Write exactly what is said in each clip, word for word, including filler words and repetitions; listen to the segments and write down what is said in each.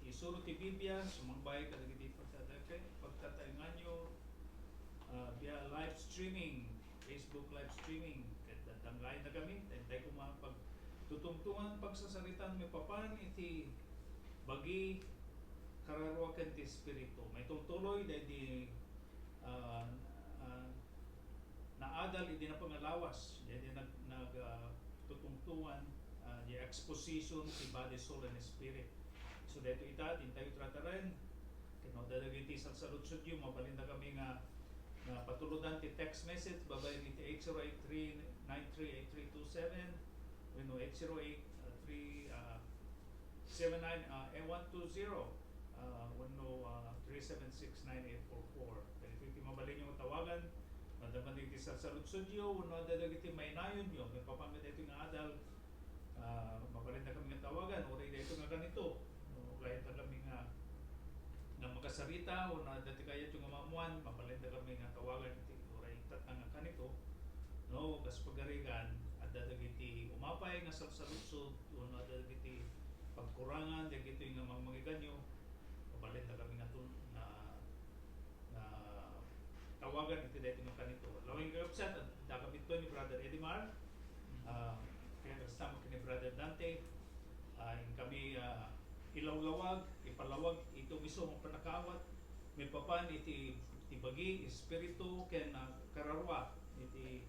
Isuro ti Biblia, sumangbaay kadagiti pagtata-, pagtataenganyo, ah, via live streaming, Facebook live streaming. Ket daddanggayen da kami, ta intay koma pagtutungtungan, pagsasaritaan maipapan iti bagi, kararua ken ti Espiritu. Maitultuloy daydi, ah, ah, naadal idi napangalawas, daydi nag-, nag-, ah, tutungtungan, ah, di exposition ti body, soul, and spirit. So, daytoy ita, dintayo trataren, ken no adda dagiti salsaludsodyo, mabalinda kami nga, nga patulodan ti text message, babaen iti eight zero eight three nine three eight three two seven, wenno eight zero eight, ah, three, ah, seven nine, ah, eh, one two zero, ah, wenno, ah, three seven six nine eight four four. Dagitoy ti mabalinyo nga tawagan, madama dagiti salsaludsodyo, wenno adda dagiti mainayonyo, maipapan nga daytoy nga adal, ah, mabalinda kami nga tawagan, uray daytoy nga kanito. No, kayatda kami nga, nga makasarita, wenno adda ti kayatyo nga maammuan, mabalinda kami nga tawagan iti uray tatna nga kanito. No, kas pagarigan, adda dagiti umapay nga salsaludsod, wenno adda dagiti pagkurangan, dagitoy nga mangmangiganyo, mabalinda kami nga tul-, nga, nga tawagan iti daytoy nga kanito. Laeng nga kakabsat, adda kami ditoy ni Brother Edimar, ah, ken kasta met ken ni Brother Dante, ah, inkami, ah, ilawlawag, ipalawag iti umiso nga pannakaawat, maipapan iti, iti bagi, espiritu, ken, ah, kararua, iti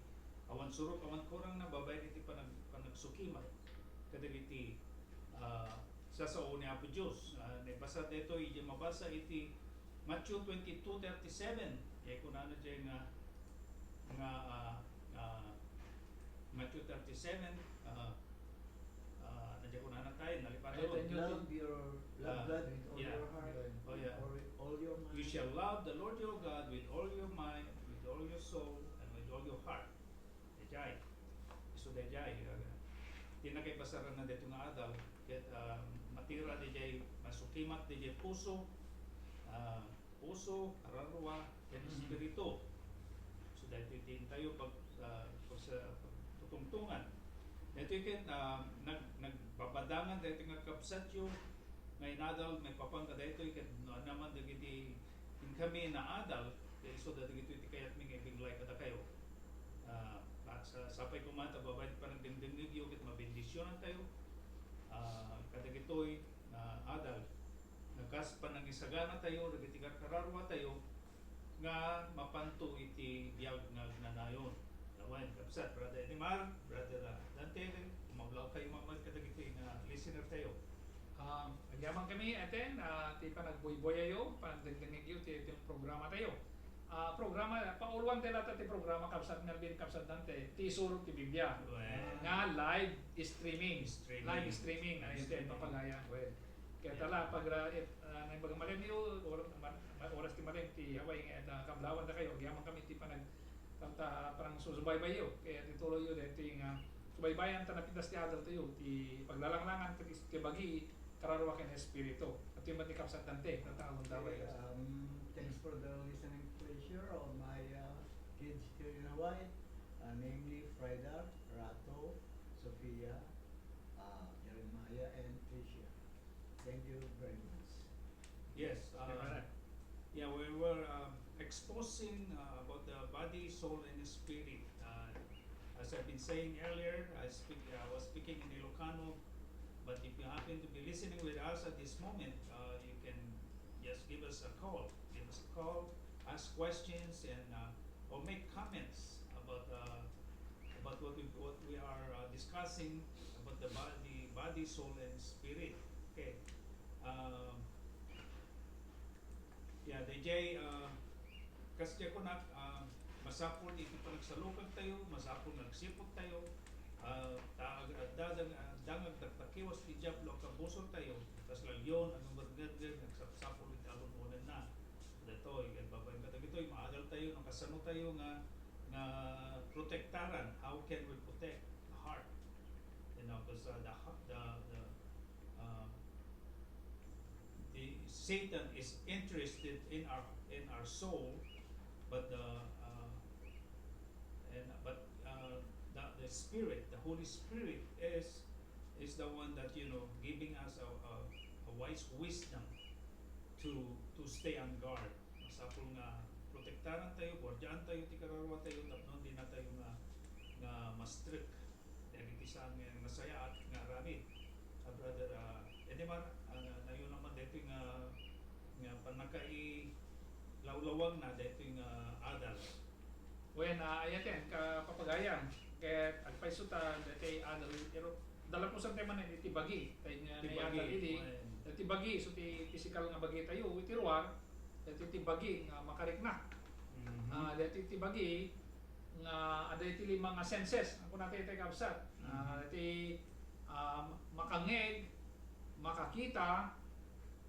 awan surok, awan kurangna, babaen iti panag-, panagsukimat kadagiti, ah, sasao ni Apo Dios. Ah, naibasa daytoy, idiay mabasa iti Matthew twenty-two thirty-seven. Idiay kunana diay nga, nga, ah, ah, Matthew thirty-seven, ah, ah, ano diay kunana tayo? Nalipanan ko. Love your, love Ah, God with all yeah. your heart, Oh, yeah. or with all your mind. You shall love the Lord your God with all your mind, with all your soul, and with all your heart. Daydiay. Isu daydiay, ah, ti nakaipasaran na dito nga adal, ket, ah, matira daydiay, masukimat daydiay puso, ah, puso, kararua, ken Mhm. espiritu. So, daytoy ti intayo pag, ah, pag sa, pagtutungtungan. Daytoy ket, ah, nag-, nagbabadangan daytoy nga kabsatyo, nga inadal, maipapan kadaytoy, ket no, ania man dagiti inkami naadal, ket isu dagitoy ti kayatmi nga ibinglay kadakayo. Ah, pa-, sa-, sapay koma ta babaen ti panagdengdengngegyo ket mabendisionantayo, ah, kadagitoy nga adal. Nga kas panangisaganatayo dagiti karkararuatayo, nga mapanto iti biag nga agnanayon. Lawen, kabsat, Brother Edimar, Brother, ah, Dante, umablaw kayo mamad kadagiti nga listener tayo. Um, agyaman kami, eten, ah, ti panagbuybuyayo, panagdengdengngegyo ti, ti programa tayo. Ah, programa, pauloan tayo latta ti programa, kabsat Melvin, kabsat Dante, ti Isuro ti Biblia. Well. Nga live streaming. Streaming. Live streaming, ah, iti streaming. Papagaya. Well, Kaya Yeah. tala, pag ra-, it, ah, naimbag malem yo, or-, ma-, ma-, oras ti malem ti away nga, ah, kablawanta kayo, agyaman kami ti panag-, ta-, ta-, panangsusubaybayyo. Kaya ti tuloyyo, daytoy nga, subaybayan ta napitas ti adaltayo, ti paglalanglangan, ti, ti bagi, kararua ken espiritu. At yung mati kapsat Dante, tatangag mo Okay, daway. um, thanks for the listening pleasure of my, uh, kids here in Hawaii, uh, namely Frida, Rato, Sofia, uh, Jeremiah, and Tricia. Thank you very much. Yes, uh, Amen. yeah, we were, um, exposing, uh, about the body, soul, and spirit. Uh, as I've been saying earlier, I speak, I was speaking in Ilocano, but if you happen to be listening with us at this moment, uh, you can just give us a call. Give us a call, ask questions, and, uh, or make comments about, uh, about what we, what we are, uh, discussing about the body, body, soul, and spirit. Okay. Um, yeah, daydiay, uh, kas diay kunak, uh, masapul iti panagsalukagtayo, masapul nga agsipud tayo, uh, ta ag-, adda, adda, adda nga agtaktakiwas ti Diablo a kabusortayo, kas la leon a ngumerngernger nga agsapsapul iti alun-onenna. Daytoy, ket babaen kadagitoy, maadaltayo no kasanotayo nga, nga protektaran. How can we protect the heart? You know, 'cause, uh, the hea-, the, the, uh, the Satan is interested in our, in our soul, but the, uh, and, but, uh, the, the Spirit, the Holy Spirit is, is the one that, you know, giving us a, a, wise wisdom to, to stay on guard. Masapul nga protektaran tayo, guardian tayo ti kararua tayo, tapno di na tayo nga, nga ma-strict dagiti saan nga nasayaat nga aramid. Ah, Brother, ah, Edemar, ah, na-, nayon naman dito nga, nga pannakailawlawag na dito nga adal. Wen, ah, ayaten, ka-, papagayan. Ket agpayso ta, daytoy adal, pero dalapusan tayo man iti bagi. Tayo nga Ti nayadal bagi, idi, wen. Daytoy bagi, so ti physical nga bagi tayo, iti ruar, daytoy ti bagi nga makarikna. Mhm. Ah, daytoy ti bagi nga adda iti lima nga senses. Ang kunata iti kabsat. Ah, Mhm. Daytoy, ah, makangeg, makakita,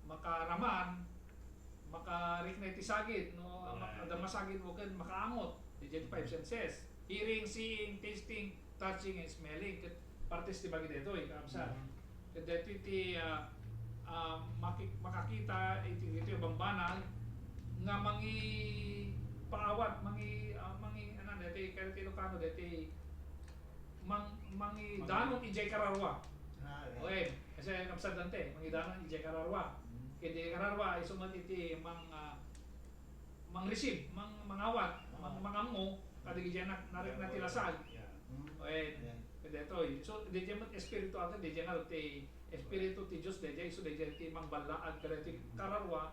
makaraman, makarikna iti sagid, no, Alright. Adda masagid ken makaangot. Diay five senses. Hearing, seeing, tasting, touching, and smelling. Ket partes ti bagi daytoy, kaabsat. Mhm. Ket daytoy ti, ah, ah, maki-, makakita iti, iti bambanag nga mangipaawat, mangi-, ah, mangi-, ano, daytoy, kaya ti Ilocano, daytoy mang-, mangidanon Mangi- ijay kararua. Ah, okay. Okay, kasi kabsat Dante, mangidanon ijay kararua. Mm. Ket ijay kararua, isu met iti mang-, ah, mang-receive, mang-, mangawat, Oo. mang-, mangammo, kadagiti na-, narikna ti lasag. Yeah. Mm. Okay. Yeah. Ket daytoy. So, daydiay met espiritu ato, daydiay nga ti espiritu ti Dios, daydiay, so, daydiay ti mangballaag, kadagiti Mm. kararua,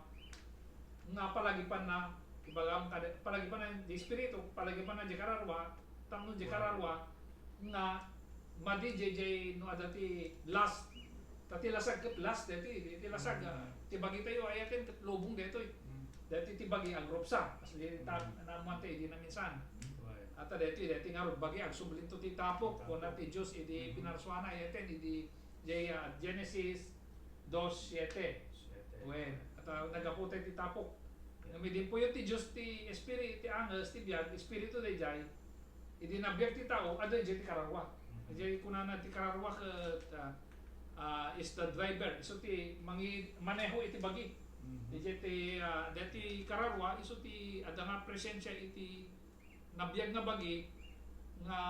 nga palagipanna, ibagam kada, palagipanna di espiritu, palagipanna di kararua, tapno di Wow. kararua, nga madi jay, jay no adda ti lust, ta ti lasag ket lust daytoy, ti, ti lasag, Mm. ah, ti bagi tayo, ayaten ket lubong daytoy. Mm. Daytoy ti bagi agrupsa, kas di ta, Mm. naammuan tayo, di na minsan. Mm. Right. Ata daytoy, daytoy ngarud bagi, agsublinto ti tapok, Tapok. Kuna ti Dios, idi Mm. pinarsuana, ayaten, idi, jay, ah, Genesis dos siete. Siete. Wen, ata naggapu tayo ti tapok. Yeah. Ngem idi impuyot ti Dios ti espiri-, ti angels, ti biag, espiritu dayjay, idi nabiag ti tao, adu dayjay ti kararua. Mhm. Dayjay kunana ti kararua ket, ah, ah, is the driver. Isu ti mangi-, maneho iti bagi. Mhm. Dayjay ti, ah, dayjay ti kararua, isu ti adda nga presensia iti nabiag nga bagi nga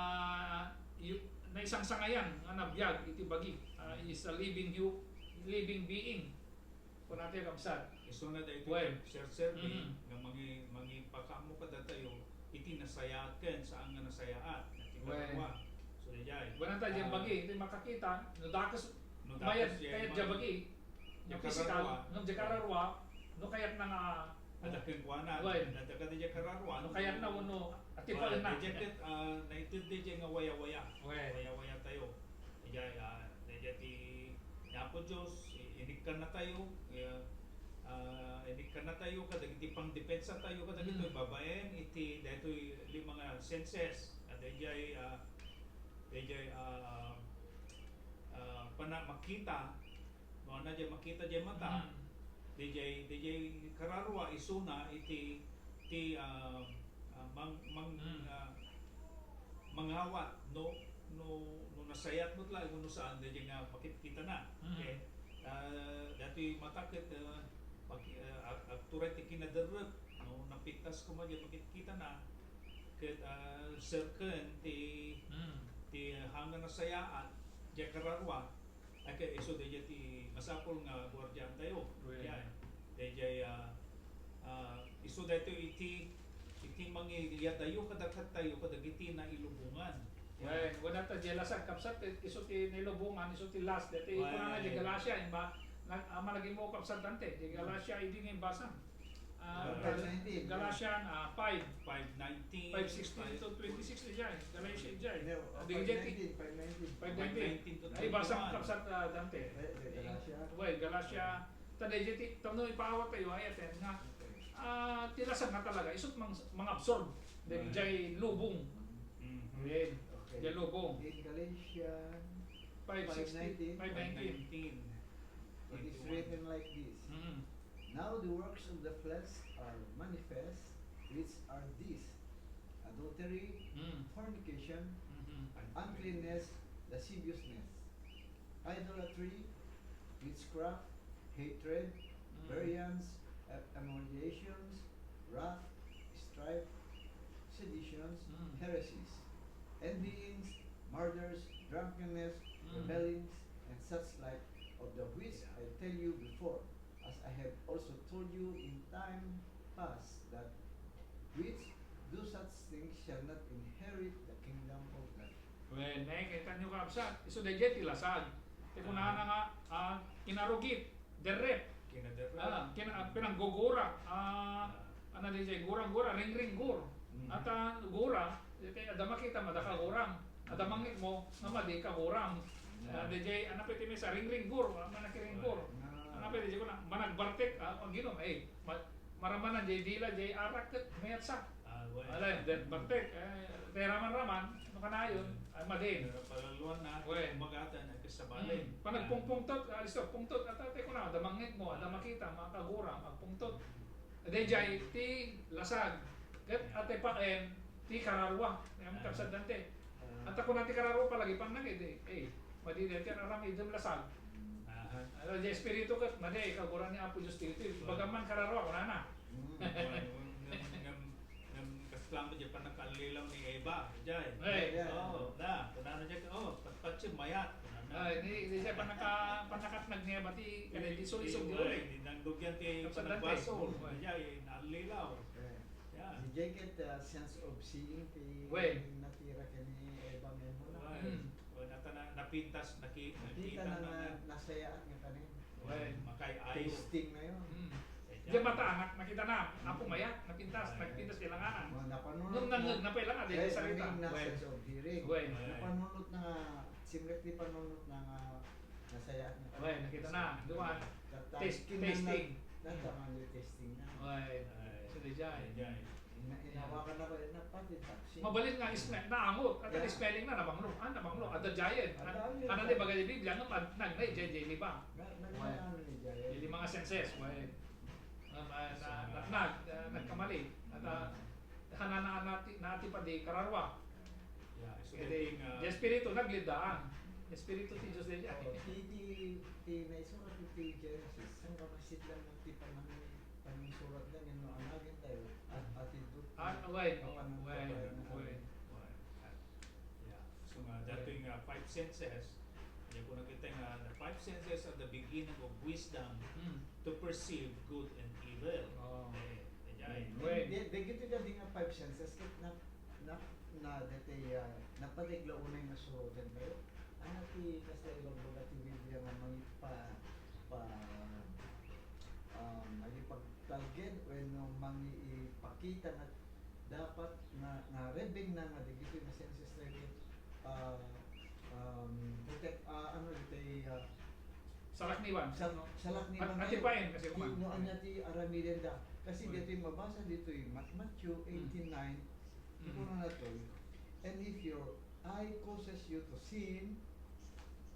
yu-, naisangsangayan nga nabiag iti bagi. Ah, is a living hu-, living being. Kunatayo, kabsat. Isuna daytoy Well. Sir Servi, Mhm. nga mangi-, mangipakaammo kadatayo iti nasayaat ken saan nga nasayaat. Iti Well. Kararua. So, dayjay. Wala tayo dyan Ah. bagi, iti makakita, no dakes, No dakes mayat, kayat dyan bagi. No Yung physical, kararua. No dyan kararua, no kayat na nga Adda kenkuana, Well. adda kadayjay kararua, No kayat na, no, ati Well, pa na. Dayjay ket, ah, naited dayjay nga waya-waya. Well. Waya-waya tayo. Dayjay, ah, dayjay ti, ni Apo Dios, i-, inikkan na tayo, eh, ah, inikkan na tayo, kadagiti pangdepensa tayo, kadagitoy Mm. babaen, iti, daytoy lima nga senses, ah, dayjay, ah, dayjay, ah, ah, pana-, makita, no, adda jay makita jay mata, Mm. dayjay, dayjay kararua, isuna, iti, ti, ah, ah, mang-, mang-, Mm. ah, mangawat, no, no, no nasayaat met laeng wenno saan, dayjay nga makitkitana. Mm. Okay? Ah, daytoy mata ket, ah, pag-, ah, ag-, agturay ti kinaderrep, no, napintas koma jay makitkitana, ket, ah, serken ti, Mm. ti hanga nasayaat, jay kararua, Ay, kay isu dayjay ti masapul nga guardian tayo. Well. Yan. Dayjay, ah, ah, isu daytoy iti, iti mangiyadayo kadakatayo kadagiti nailubongan. Yan. Well, wala ta di lasag, kabsat, isu ti nailubongan, isu ti last. Daytoy Well. Kunana di Galacia, imba, nag-, ah, malagim mo, kabsat Dante, di Galacia, idi nga imbasam. Ah, Galatian, ah, five. Five nineteen, five sixteen to twenty-six, ijay. Galatia, ijay. Hindi, oh, Adi, ijay, five nineteen, five nineteen. Five nineteen to twenty-one. Ay, basang kabsat, ah, Dante. Eh, eh, Galatia. Well, Galatia. Tada, ijay, ti, tapno ipaawat tayo, ay, aten nga. Okay. Ah, ti lasag nga talaga, isut mang-, mangabsorb. Dahil ijay lubong. Mm-hmm. Amen. Okay. Ijay lubong. In Galatians five sixteen, five nineteen. Five nineteen. It is written like this. Mm-hmm. Now the works of the flesh are manifest, which are these: adultery, Mm. fornication, Mm-hmm. uncleanness, lasciviousness, idolatry, witchcraft, hatred, Mm. variance, a-, emulations, wrath, strife, seditions, Mm. heresies, envyings, murders, drunkenness, Mm. revelings, and such like, of the which I tell you before, as I have also told you in time past, that which do such things shall not inherit the kingdom of God. Well, nakita niyo, kabsat, isu daydiay ti lasag. Ti kunana nga, ah, kinarugit, derrep. Kinaderrep. Ah, kina-, ah, pinanggugura. Ah, ano daydiay, gurang-gura, ringringgur. Mm. At, ah, gura, iti, adda makita, adda kaguram. Adda mangngegmo, nga madi kaguram. Mm. Ah, daydiay, ano pa iti maysa, ringringgur, ah, manakiringgur. Ah. Ano pa daydiay kuna, managbartek, ah, ang ginom, eh, ma-, maramanan, jay dila, jay arak, ket mayat sa. Ah, well. Alay, that bartek, eh, tay raman-raman, no kanayon, ay madin. Pero palaluan na, well, kumbaga, ata, nagkasabali. Hmm. Panagpungpungtot, ah, listo, pungtot, ata, tay kuna, adda mangngegmo, adda makita, makaguram, agpungtot. Daydiay, ti lasag, ket, yeah, atay pa, en, ti kararua, yan, ah, kabsat Dante. Ah. Ata kuna ti kararua, palagi pang nagidi, eh, madi daydiay, aram, idem lasag. Aha. Ala, di espiritu ket, madi, kaguram ni Apo Dios ti, ti, bagam man kararua, kunana. Mm. Ngem, ngem, ngem, ngem, kasla met diay pannakaallilaw ni Eva, diay. Ay. Oo, na, kunana diay, "Oh, patpatiem, mayat," kunana. Ay, ni, ni diay pannaka-, pannakatnag ni Eva ti, kada ti isu-isu ti ulay. Ni nangdugyan ti panagbaso, diay, naallilaw. Ay. Yeah. Diay ket, ah, sense of seeing ti natira ken ni Eva, men mo na. Well, mm, well, nata na, napintas, naki-, nakita na, na, nasayaat nga kanen. Well, makay-ayo. Tasting na yun. Mm. Diay mata, nak-, nakita na, Apo, mayat, napintas, napintas kailanganan. Oh, napanunot. Nung nangngeg na pay lang, ah, di sarita. Well. Sense of hearing. Well. Napanunot na nga, simrek ti panunot na nga, nasayaat nga. Well, nakita na, di ba? Tasting. Nata, testing na. Well. So, daydiay. Inawakan na ko, eh, napati taxi. Mabalin nga, naangot. At ang spelling na, nabanglo. Ah, nabanglo. Adda diay. Adda diay. Ano ni bagay ni Biblia, nga pag nagnay, diay, diay, di ba? Well. Diay, mga senses, well. Na, na, na, na, na, nagkamali. At, ah, hanana, nati, nati pa di kararua. Yeah, so, iti, I think, uh, diay Espiritu, naglidaan. Espiritu ti Dios, diay. Oh, ti, ti, ti, naisurat iti Genesis, saan ka masidlang ti panang-, panangsurat na, ngem no anagen tayo, at, atidot. Ah, wait, wait, wait. Yeah. So nga, daytoy nga five senses, Diay ko nakita nga the five senses are the beginning of wisdom to perceive good and evil. Oh. Eh, diay. Well, di, di, dagiti kadi nga five senses, ket na, na, na, dati, ah, napatigla unay nga suroten tayo. Ano ti, kasta ibagbaga ti Biblia nga mangipa-, pa-, um, mangipagtalged wenno mangiipakita nga dapat nga, nga rebbeng na nga dagitoy nga senses dagiti, ah, um, protect, ah, ano, dagiti, ah, salakniwan, sa-, no? Salakniwan. At, atipayen kasi ti, kuman. No, ania ti aramiden da. Kasi ditoy mabasa ditoy Mat-, Matthew eighteen nine, kunana ditoy, "And if your eye causes you to sin,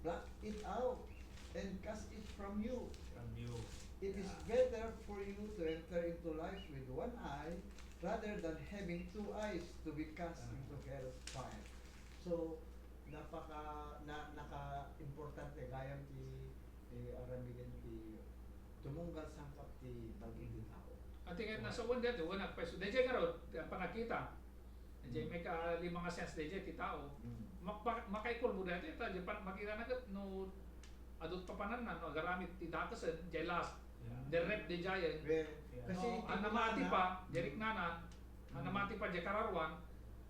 pluck it out and cast it from you. From you. It is better for you to enter into life with one eye rather than having two eyes to be cast into hell fire." So, napaka-, na-, naka-importante gayam ti, ti aramiden ti tumunggal sangkap ti bagi ti tao. Ati nga, nasa wan dati, wan agpayso. Dayjay ngarud, ti panagkita. Diay, mm, maika-, lima nga sense dayjay ti tao. Mm. Mak-, mak-, makaikulbo daytoy, ta diay pan-, makita na ket no adut papananna, no agaramid ti dakesen, diay last. Yeah. Derrep daydiay. Well, yeah, kasi, oh, ti namati pa, mm, diay riknana, mm, namati pa diay kararuan,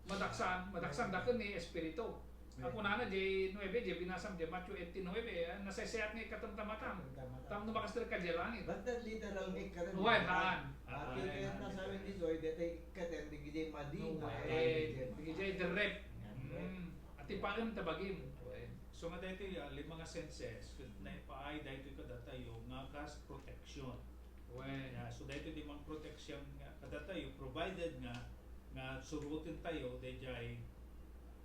madaksan, madaksan, yeah, da ken ni espiritu. Apo nana, diay nuebe, diay binasam, diay Matthew eighteen nuebe, ah, nasaysayat nga ikkatem ta matang. Ikkatem ta matang. Tapno makaster ka diay langit. But that literal nga ikkatem. Uy, haan. Ah, kaya nga sabi ni Joy, dati ikkatem, di gidiay madi, no, nga, eh, di gidiay derrep. Mm. Atipaem ta bagim. Uy. So, nga daytoy, ah, lima nga senses, ket naipaay daytoy kadatayo nga kas protection. Uy. Yeah, so daytoy di mang protection nga kadatayo, provided nga nga suroten tayo dayjay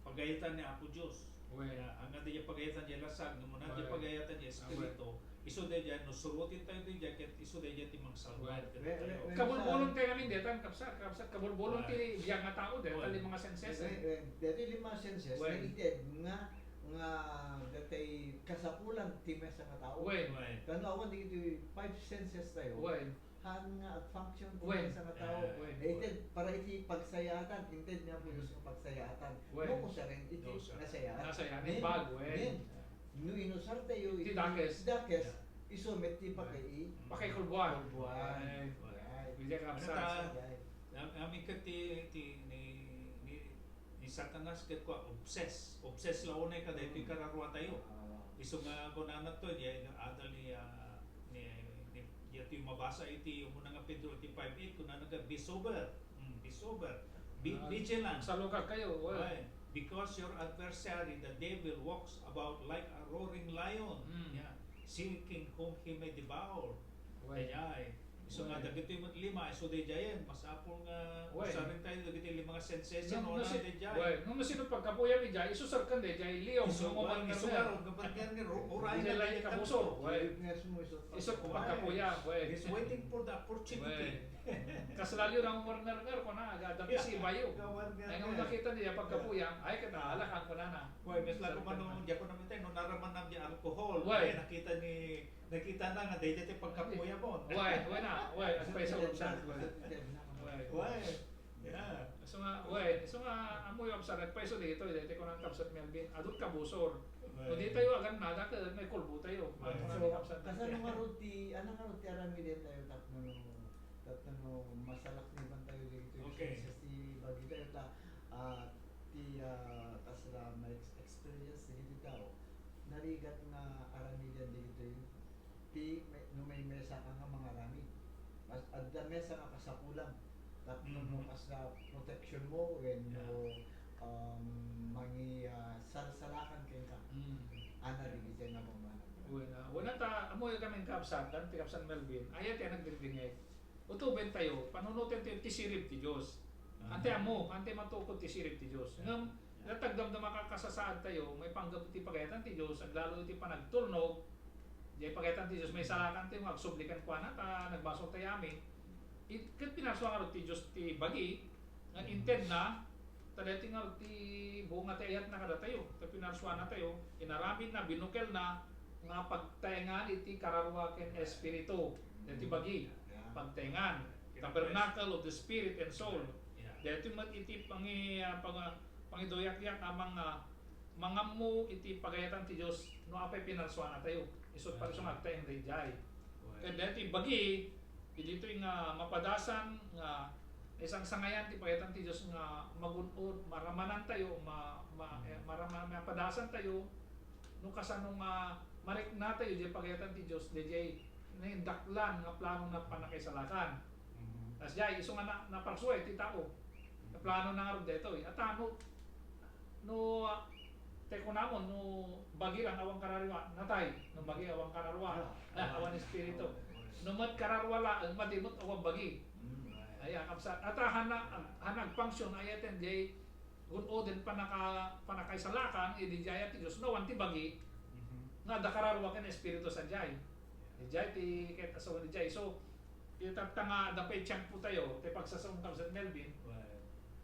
pagayatan ni Apo Dios. Wen. Ya, ania dayjay pagayatan diay lasag, no, muna dayjay pagayatan diay Espiritu, isu dayjay, no, suroten tayo dayjay, ket isu dayjay ti mangsalwar ket tayo. Wen, wen, wen. Kabulbulon tayo ngamin daytan, kabsat, kabsat, kabulbulon ti biag nga tao, daytan lima nga senses, eh. Wen, wen. Daytan lima nga senses, wen, naited nga, nga daytay kasapulan ti maysa nga tao. Wen. Wen. Tano awan dagiti five senses tayo. Wen. Haan nga ag-function ti maysa nga tao. Wen. Eh, inted, para iti pagsayaatan, inted ni Apo Dios nga pagsayaatan. Wen. No, usaren iti nasayaat. Nasayaat, wen. Bago, wen. Wen. No inusartayo iti dakes. Dakes, isu met ti pakai-, Pakaikulboan. Kulboan. Ay. Ay. Diay kakabsat. Ano ta? Ay. Am-, amin ket ti, ti, ni, ni, ni Satanas ket kua, obsess. Obsess la unay kadaytoy kararuatayo. Ah. Isu nga kunana to, diay adal ni, ah, ni, ni, diay mabasa iti umuna nga Pedro iti five eight, kunana nga, "Be sober." Mm, be sober. Be vigilant. Salukagkayo, well. Why? "Because your adversary, the devil, walks about like a roaring lion, seeking whom he may devour." Well. Kaya, eh, isu nga dagitoy met lima, isu daydiayen, masapul nga usarintayo dagitoy lima nga senses, no, no, no, si-, daydiay. Well, no, no, sino pagkapuyam idiay, isu serkan daydiay, leon, isu, no, well, isu nga, nga, urayen na daydiay kabusor, well. Isu pagkapuyam, well. He's waiting for the opportunity. Well. Kasla layo nga umarngarngar, kuna, aga, dapit si ibayo. Ay, nga nakita niya pagkapuyam, ay, ket alakan, kunana. Well, mas lalo man no, diay ko namatay, no, naraman na diay alcohol. Well. Ay, nakita ni, nakita na nga, daydiay ti pagkapuyam mo. Well, well na, well, agpayso, well. Well. Yeah. So nga, well, so nga, ammoyo, kabsat, agpayso ditoy, daytoy kunana ni Kabsat Melvin, adu ti kabusor. Well. No ditayo agannada, ket maikulbotayo. Well. Kunana ni Kabsat Melvin. Kasano ngarud ti, ano ngarud ti aramiden tayo tapno no Tapno no masalaknibantayo dagitoy senses ti bagitayo ta, ah, ti, ah, kasla ma-ex-, experience dagiti tao, narigat nga aramiden dagitoy ti me-, no maymesaka nga mangaramid. Kas-, adda mesa nga kasapulam. Tapno no kasla protection mo wenno, um, mangi-, ah, salsalakan kenka. Ana dagiti nga bambanag. Wen, ah, wen ta, ammoyo kami ni Kabsat, ti Kabsat Melvin. Aya ti nagdingdingngeg. Utobentayo, panunoten tayo ti sirib ti Dios. Anti ammo, anti matukod ti sirib ti Dios. Ngem, ita ti agdamdama a kasasaadtayo, maipanggep iti pagayatan ti Dios, aglalo iti panagtulnog, diay pagayatan ti Dios, maisalakantayo nga agsubli kenkuana, ta nagbasoltayo amin. It-, ket pinarsua ngarud ti Dios ti bagi, nga intedna, ta daytoy nga ti bunga ti ayatna kadatayo, ta pinarsuanatayo, inaramidna, binukelna, nga pagtaengan iti kararua ken espiritu, daytoy bagi, pagtaengan, tabernacle of the spirit and soul. Daytoy met iti pangi-, ah, pang-, pangiduyakyak a manga-, mangammo iti pagayatan ti Dios no apay pinarsuanatayo. Isu pay isu nga agtaeng daydiay. Ket daytoy bagi, daytoy nga mapadasan nga naisangsangayan ti pagayatan ti Dios nga magun-od, maramanantayo, ma-, ma-, eh, marama-, mapadasantayo no kasano nga mariknatayo diay pagayatan ti Dios, diay naindaklan nga planona a pannakaisalakan. Kasdiay, isu nga na-, naparsua iti tao. Naplano na ngarud daytoy. Ata no, no, ah, tay kunamon, no bagi lang awan kararua, natay. No bagi awan kararua, ah, awan espiritu. No met kararua laeng, madi met awan bagi. Ay, ah, kabsat. Ata hana, hana agpangsion, ayaten, diay gun-oden pannaka-, pannakaisalakan, idi diay ti Dios, no awan ti bagi, nga adda kararua ken espiritu sadiay. Diay ti ket asawa ni diay. So, Iti tapno nga adda pay tiempo tayo, ti pagsasao ni Kabsat Melvin.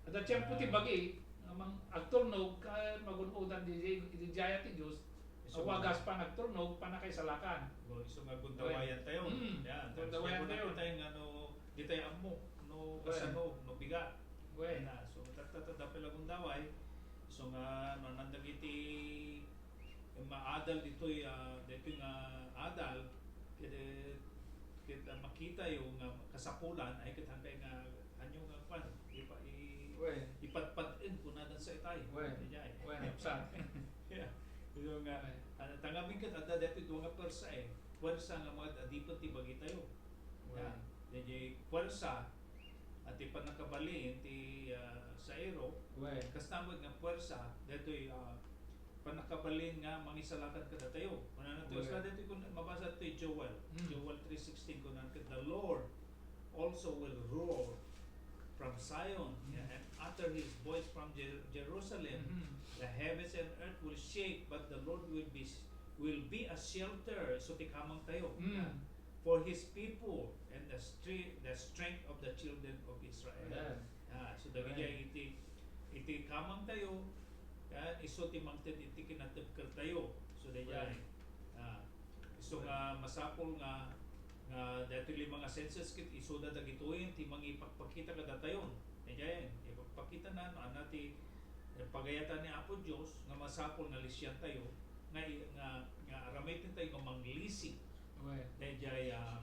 Adda tiempo ti bagi, nga mang-, agturnog, ka magun-odan di, di, di diay ti Dios. Awagas panagturnog, pannakaisalakan. Isu nga gundawayan tayo. Mm. Yan. Tapos gundawayan tayo. Tayo nga no, di tayo ammo, no kasano, no bigat. Yan na. So, tatta, tatta pala gundaway. So nga, no, nandang iti maadal ditoy, ah, ditoy nga adal, ket, ket, ah, makitayo nga kasapulan, ay ket hankay nga, anyo nga kwan, ipa-, i-, ipatpad-en, kunadan sa itay. Wen. Ijay. Wen, sa. Yeah. Yung nga, ah, tangamin ket, adda daytoy dua nga puwersa, eh. Puwersa nga mga adipen ti bagitayo. Wen. Yeah. Dayjay puwersa, at ti pannakabalin ti, ah, saero. Wen. Kasta met nga puwersa, daytoy, ah, pannakabalin nga mangisalakan kadatayo. Kunana to, wen, sa daytoy kun mabasa toy Joel. Mm. Joel three sixteen, kunana ket, "The Lord also will roar from Zion, mm, and utter his voice from Jer-, Jerusalem. Mm-hmm. The heavens and earth will shake, but the Lord will be s-, will be a shelter." So, ti kamang tayo. Mm. Yeah. For his people and the stre-, the strength of the children of Israel. Amen. Ah, so, dagiti, amen, iti, iti kamang tayo, ah, isu ti mangted iti kinatibker tayo. So, dayjay. Amen. Ah, isu nga masapul nga, nga daytoy lima nga senses ket isuda dagitoy ti mangipakpakita kadatayon. Dayjay, ipakpakita na, no, ania ti pagayatan ni Apo Dios nga masapul nga lisian tayo. nga, nga, nga aramid tayo nga manglisi. Wen. Dayjay, ah,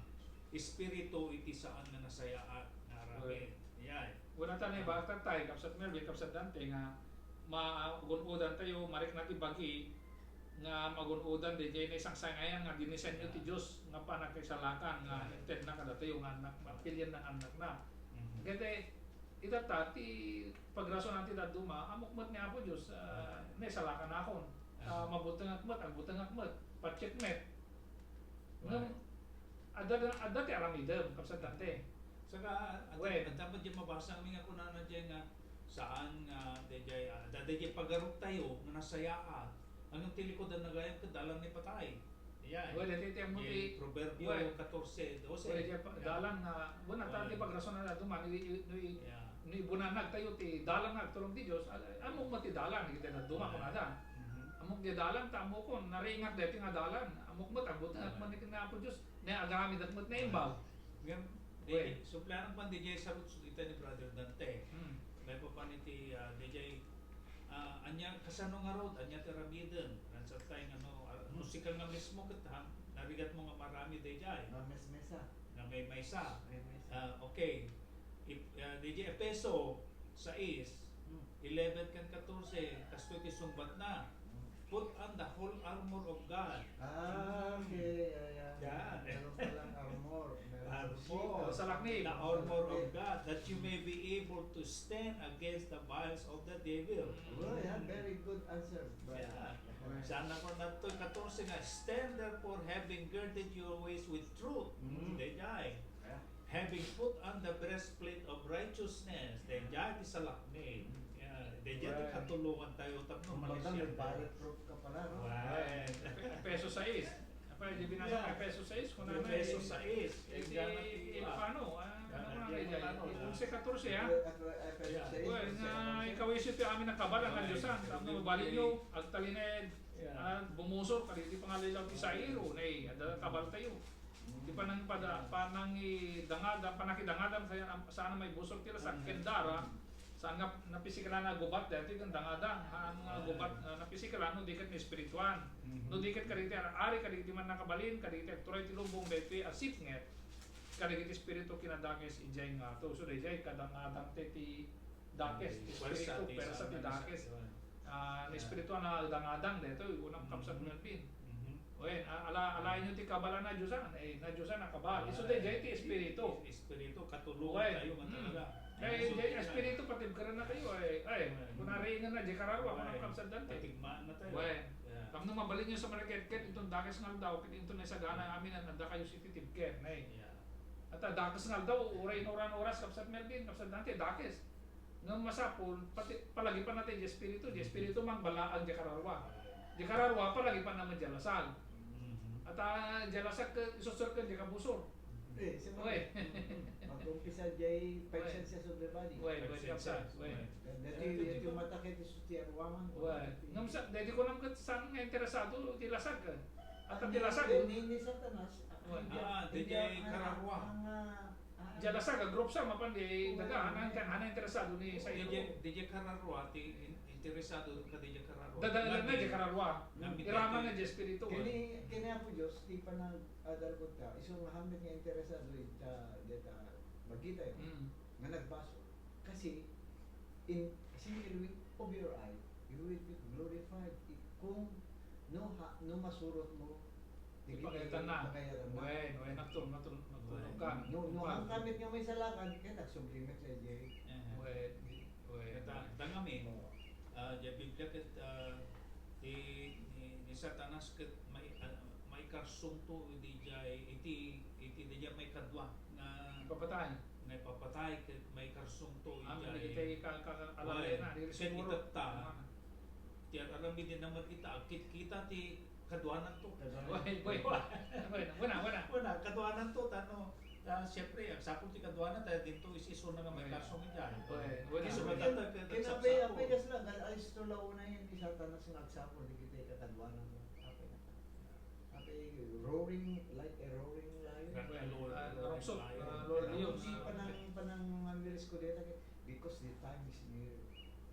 espiritu iti saan nga nasayaat nga aramid. Wen. Yay. Wala ta ni Ah. bakit tayo, Kapsat Melvin, Kapsat Dante, nga magun-udan tayo, marikna ti bagi, nga magun-udan, dayjay naisangsangayan nga dinisenyo ti Yeah. Dios nga panakisalakan nga Yeah. intedna kadatayo nga anak, mapilian nga annakna. Mhm. Ket, eh, itatta, ti pagrasonan ti dadduma, ammok met ni Apo Dios, ah, naisalakanakon. Ah, Ah. mabutengak met, agbutengak met, patiek met. Ngem, Right. adda, adda ti aramidem, Kapsat Dante. Saka, adda, Wen. adda met diay mabasa mi nga kunana diay nga saan nga, dayjay, ah, adda diay pagarup tayo nga nasayaat. Ngem ti likudanna gayam ket dalan ni patay. Yan. Wen, iti, iti, amo Di ti, Proverbio wen. katorse dose. Wen, iti pa-, Yan. dalan nga, wen, ata Wen. ti pagrasonan na duman, i-, i-, i-, Yeah. no ibunanag tayo ti dalan nga agturong ti Dios, a-, ammok met ti dalan, iti na duman, Wen. kunada. Mhm. Ammok ti dalan, ta ammokon, naringak deti nga dalan. Ammok met, agbutengak Wen. met ni Apo Dios, ne agaramidak met naimbag. Ngem, Wen. di, suplayan pay diay saludsod ita ni Brother Dante. Hmm. Maipapan iti, ah, diay Ah, ania, kasano ngarud? Ania ti aramiden? Nansat tayo nga no, ah, no Hmm. sika nga mismo ket, ha, narigat mo nga marami dayjay. Nga mesmesa. Nga maymaysa. Maymaysa. Ah, okay. Ip-, ah, dayjay Efeso sais, Hmm. eleven ken katorse, kastoy ti sungbatna. Hmm. Put on the whole armor of God. Ah, okay. Yeah, yeah. Yan. Meron palang armor. Meron Armor. Salaknib. The armor of Salaknib. God, that you may be able to stand against the wiles of the devil. Oh, yeah, very good answer, brother. Yeah. Amen. Saan na po na to? Katorse nga, "Stand therefore, having girded your waist with truth." Mm. Dayjay. Yeah. "Having put on the breastplate of righteousness." Dayjay ti salaknib. Yeah. Dayjay ti Right. katulongan tayo tapno Kumbaga, makisyang tayo. May bulletproof ka pala, no? Right. Right. Pe-, Efeso sais. Apa, di binasa Yeah. Efeso sais, kuna na Efeso eh. sais. Eh, Iti, di, iti, ah, paano? Ah, ano nga di, kaya? Ano, Onse katorse, ah. At, at, at, Efeso Yeah. sais, Well, Efeso nga sais. ikaw isu ti amin a kabal, ang Right. Diosan. Tapno mabalin nyo, agtalinaed, Yeah. ah, bumusor, kadagiti pangallilaw ti Zairo, nay, adda kabal tayo. Mm. Ti panang pada, Yeah. panangidangadam, panakidangadam, saan, saan a maibusor ti lasag, Mm. ken dara, Mm. Saan nga napisiklan a gubat daytoy ken dangadang, haan nga Ah. gubat, ah, napisiklan no di ket naespirituan. Mhm. No di ket kadagiti ar-, ari kadagiti mannakabalin, kadagiti agturay ti lubong daytoy a sipnget, kadagiti espiritu kinadakes idiay ngato. So, daydiay kadangadang ti, ti dakes, Ay, ti puwersa espiritu, ti puwersa ti dakes. Ah, Yeah. naespirituan a dangadang daytoy, unang Mhm. Kapsat Melvin. Mhm. Wen, a-, ala-, alaenyo ti kabal a nadiosan. Eh, nadiosan a kabal. Isu dayjay ti espiritu. Espiritu, katulongan Wen. tayo nga Mm. talaga. Ay, Isu dayjay tayo. Espiritu, patibkerenna tayo. Ay, ay, Wen. Kunana nga, dayjay kararua, Wen. Kunana Kapsat Dante. Patigmaan na tayo. Wen. Yeah. Tapno mabalin nyo sa mariketket, inton dakes nga aldaw, ket inton naisagana amin, adda kayo iti tibker, nay. Yeah. At, ah, dakes nga aldaw, uray no oran oras, Kapsat Melvin, Kapsat Dante, dakes. Ngem masapul, pati, palagipan natin di espiritu, di espiritu mangbalaag di kararua. Di kararua, palagipan naman di lasag. Mhm. At, ah, di lasag ke, isusur ken di kabusor. Eh, siyempre. Oy. Mag-umpisa di five Oy. Senses of the body. Oy, oy, Five senses. Kapsat. Oy. Oy. Dati, Oy. Dati mata ket isu ti aruaman. Oy. Ngem sa, dati ko lang ket saan nga interesado di lasag, eh. At ang di lasag, Ni, ni, ni Satanas, Oy. Hindi, Ah, hindi di ang, kararua. Ang, ah, Ah, Diyan na sa group sa mapan di Oo. daga, hanan kan, hanan interesado ni sa Di iyo. Diyan, di diyan kararua, ti in-, interesado ka di diyan kararua. Dadalan na Nga diyan kararua. nga Iraman na diyan espiritu. Kini, kini Apo Dios, ti panag-adal ko ta, isu nga hambit nga interesado ita, dita, bagita yun, Mm. nga nagbaso. Kasi, in single week of your eye, you will be glorified. Kung no, ha, no masurot mo, Di pagayatan na. Pagayatan na. Wen, wen, nagtun-, nagtun-, nagtunog ka. No, no, Pag- ang gamit nga may salakan, kaya nagsubli met sa J. Eh. Wen, wen. Kata, dangami. Oo. Ah, diay Biblia ket, ah, ti, ni, ni Satanas ket mai-, ah, maikarsong to, di jay, iti, iti, di jay maikadua nga Ipapatay. nga ipapatay, ket maikarsong to, Ah, ijay. Iti ka, ka, ka, Wen, alalay na, diri ket siguro. Itatta, Ah. Ti aramiden naman ita, agkitkita ti kaduanan to. Kaduanan. Wen, wen, wen. Wen, wen, wen. Wen, kaduanan to, tano, ta, siyempre, agsapul ti kaduanan, ta, dinto, is-isu na nga may Wen. Karsong idiay. Wen, wen. Isu Wen. Wen. Ket apay, apay, kasla, gal-, alis to launa yan, ti Satanas nga agsapul, di kita ikaduanan mo. Apay na. Apay, roaring, like a roaring lion. Like a roaring lion. Ah, roaring lion. Ah, roaring lion. Hindi pa nang, pa nang mamiris ko dito, Because the time is near.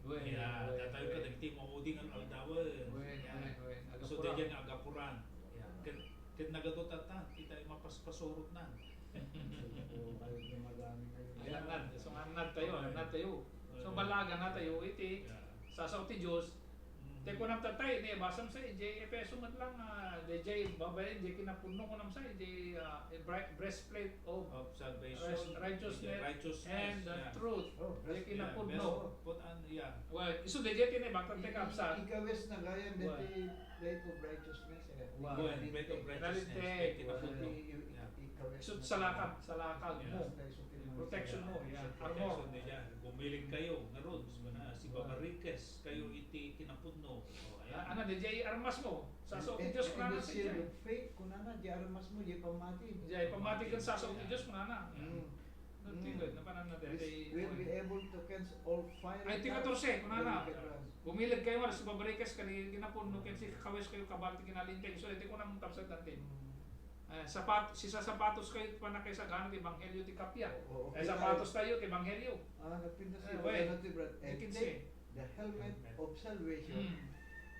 Wen, Yeah, wen, datayo wen. Kadagiti maudi nga aldawen. Wen, Yeah. wen, wen. Aga So, Pura. Daydiay nga agapuran. Yeah. Ket, ket nagadu tatta, kita ay mapaspasurotnan. Oo, kayo na madami kayo. Ay, annad. So, nga annad tayo, annad tayo. So, balaga na tayo, iti, yeah, sasao ti Diyos. Mm. Te, kunam tatta, ini, basam sa, ijay Efeso met lang, ah, dayjay, babaen, ijay kinapudno, kunam sa, ijay, ah, breastplate of, of salvation, right-, righteousness, righteousness, and the, yeah, truth. Oh, ijay kinapudno. Yeah, best put on, yeah. Well, isu dayjay ti naibakan ti kabsat. Ikawes na gayam, well, dati plate of righteousness, eh. Wow. Well, plate of righteousness. Kinalinteg. Plate of, well, i-, i-, yeah, ikawes na. Isu salakag, salakag mo. Yeah. Protection mo, yeah. Protection, armor. Dayjay. Bumiling kayo, ngarud, mm, na, si, wow, babarikes kayo iti kinapudno. Oh, ayan. Ah, ano, dayjay armas mo. Sasao ti Diyos, kunana sa ijay. And, and the shield of faith, kunana, ijay armas mo, ijay pammati. Ijay pammati ken sasao ti Diyos, kunana. Mm. Not good, napanan na dati. Which will be able to quench all fiery darts of the wicked one. Ay, ti katorse, kunana. Bumiling kayo, ngarud, si babarikes, kadi kinapudno, ken si kakawes kayo, kabal ti kinalinteg. So, iti kunam kabsat dati. Mm. Eh, sapat-, sisasapatos kayo ti pannakaisagana ti ebanghelio ti kappia. Oo, okay. Eh, sapatos tayo ti ebanghelio. Ah, napintas. Eh, ti ebanghelio, Brad. And take the helmet of salvation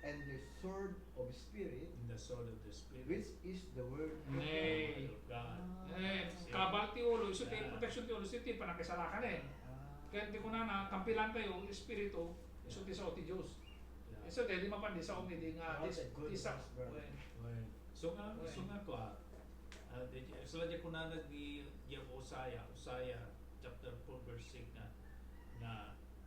and the sword of Spirit, and the sword of the Spirit, which is the word of God. Nay. Word of God. Ah. Eh, kabal ti ulo, isu ti protection ti ulo, isu ti pannakisalakan, eh. Ah. Kaya ti kunana, kampilan tayo, espiritu, isu ti sao ti Dios. Yeah. Isu ti, di mapan di sao, di nga, tis-, tisa. Well. Well. So nga, so nga ko, ah, ah, di, so nga di kunana di, di Hosea, Hosea chapter four verse six nga, nga,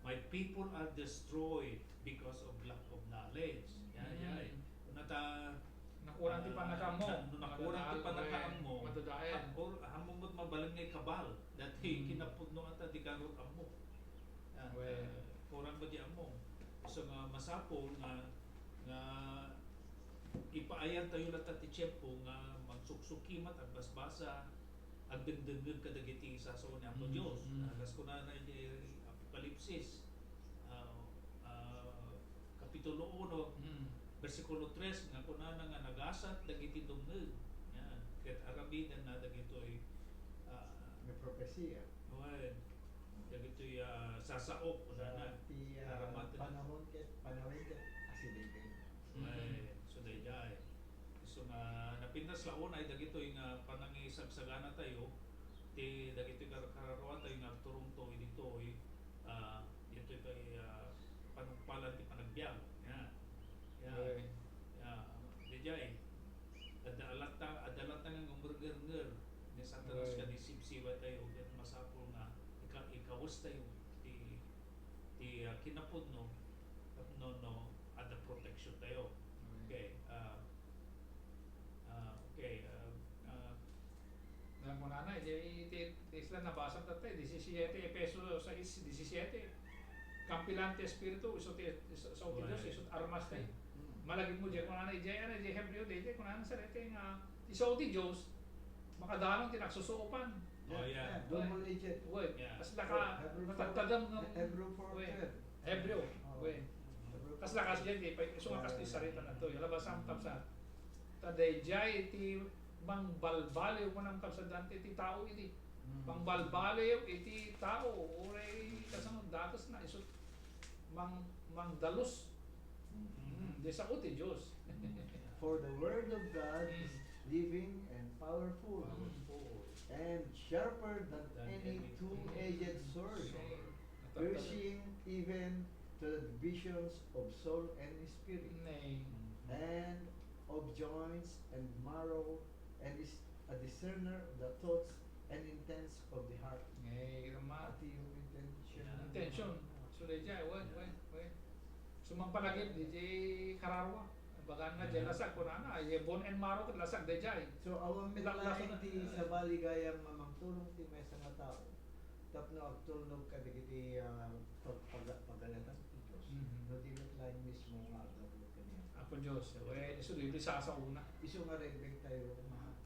"My people are destroyed because of lack of knowledge." Yan, yan. Kuna ta, nakuran ti pannakaammo. Ah, na-, no nakuran ti pannakaammo, madadael. Ha-, or, ammom met mabalin nga ikabal. Dati kinapudno ata di karot ammo. Ah, well, ah, kurang ba di ammo? So nga masapul nga, nga ipaayar tayo latta ti tiempo nga magsuksuki met, agbasbasa, agdengdengngeg kadagiti sasao ni Apo Dios. Mm. Ah, kas kunana iti Apokalipsis, ah, ah, Kapitulo uno, bersikulo tres, nga kunana nga nagasat dagiti dumngeg. Yan. Ket aramidenna dagitoy, ah, nga propesiya. Wen, dagitoy, ah, sasao, kunana. Ti, ah, panahon ket, panawen ket asidegen. Wen, so daydiay. So nga, napintas la unay dagitoy nga panangisagsagana tayo, ti dagitoy kar-, kararua tayo nga agturongto, ditoy, ah, ditoy kay, ah, panungpalan ti panagbiag. Yan. Yan. Wen. Yan. Daydiay. Adda latta, adda latta nga gumergernger ni Satanas kadi sibsiba tayo, ket masapul nga ika-, ikawes tayo ti, ti, ah, kinapudno, tapno no, adda protection tayo. Okay, ah, ah, okay, ah, ah, Nga kunana, iti, iti, iti isla nabasa tatta, disisiete, Efeso sais disisiete. Kampilan ti Espiritu, isu ti, isu, isu ti Dios, isu ti armas tayo. Malagip mo diay, kunana, iti, ano, iti Hebreo, iti, kunana, sa iti nga, isu ti Dios, makadalon ti nagsusuopan. Oh, yeah. Double-edged. Wen, kasla ka, natattadem nga, Hebreo four twelve. Hebreo, wen. Kasla kas diay, isu nga kas ti sarita na to, labas ang kabsat. Ta daydiay ti mangbalbaliw, kunam, kabsat, iti tao idi. Mm. Mangbalbaliw iti tao, uray kasano, dakesna, isu mang-, mangdalus. Mm. Mm, di sao ti Dios. Mm. For the word of God is living and powerful, and sharper than any two-edged sword, piercing even to the divisions of soul and spirit, and of joints and marrow, and is a discerner of the thoughts and intents of the heart. Ay, irma. Pati yung intention. Intention. So, daydiay, wen, wen, wen. Sumangpalagip, daydiay kararua. Bagan nga, daydiay lasag, kunana, ay, bone and marrow, ket lasag, daydiay. So, awan met laeng ti sabali gayam nga mangtulong ti maysa nga tao tapno agtulnog kadagiti, ah, pag-, pag-, pagayatan ti Dios. Mhm. No di met laeng mismo nga aggapu kaniya. Apo Dios, wen, isu daytoy sasaona. Isu nga rebbeng tayo, ma-,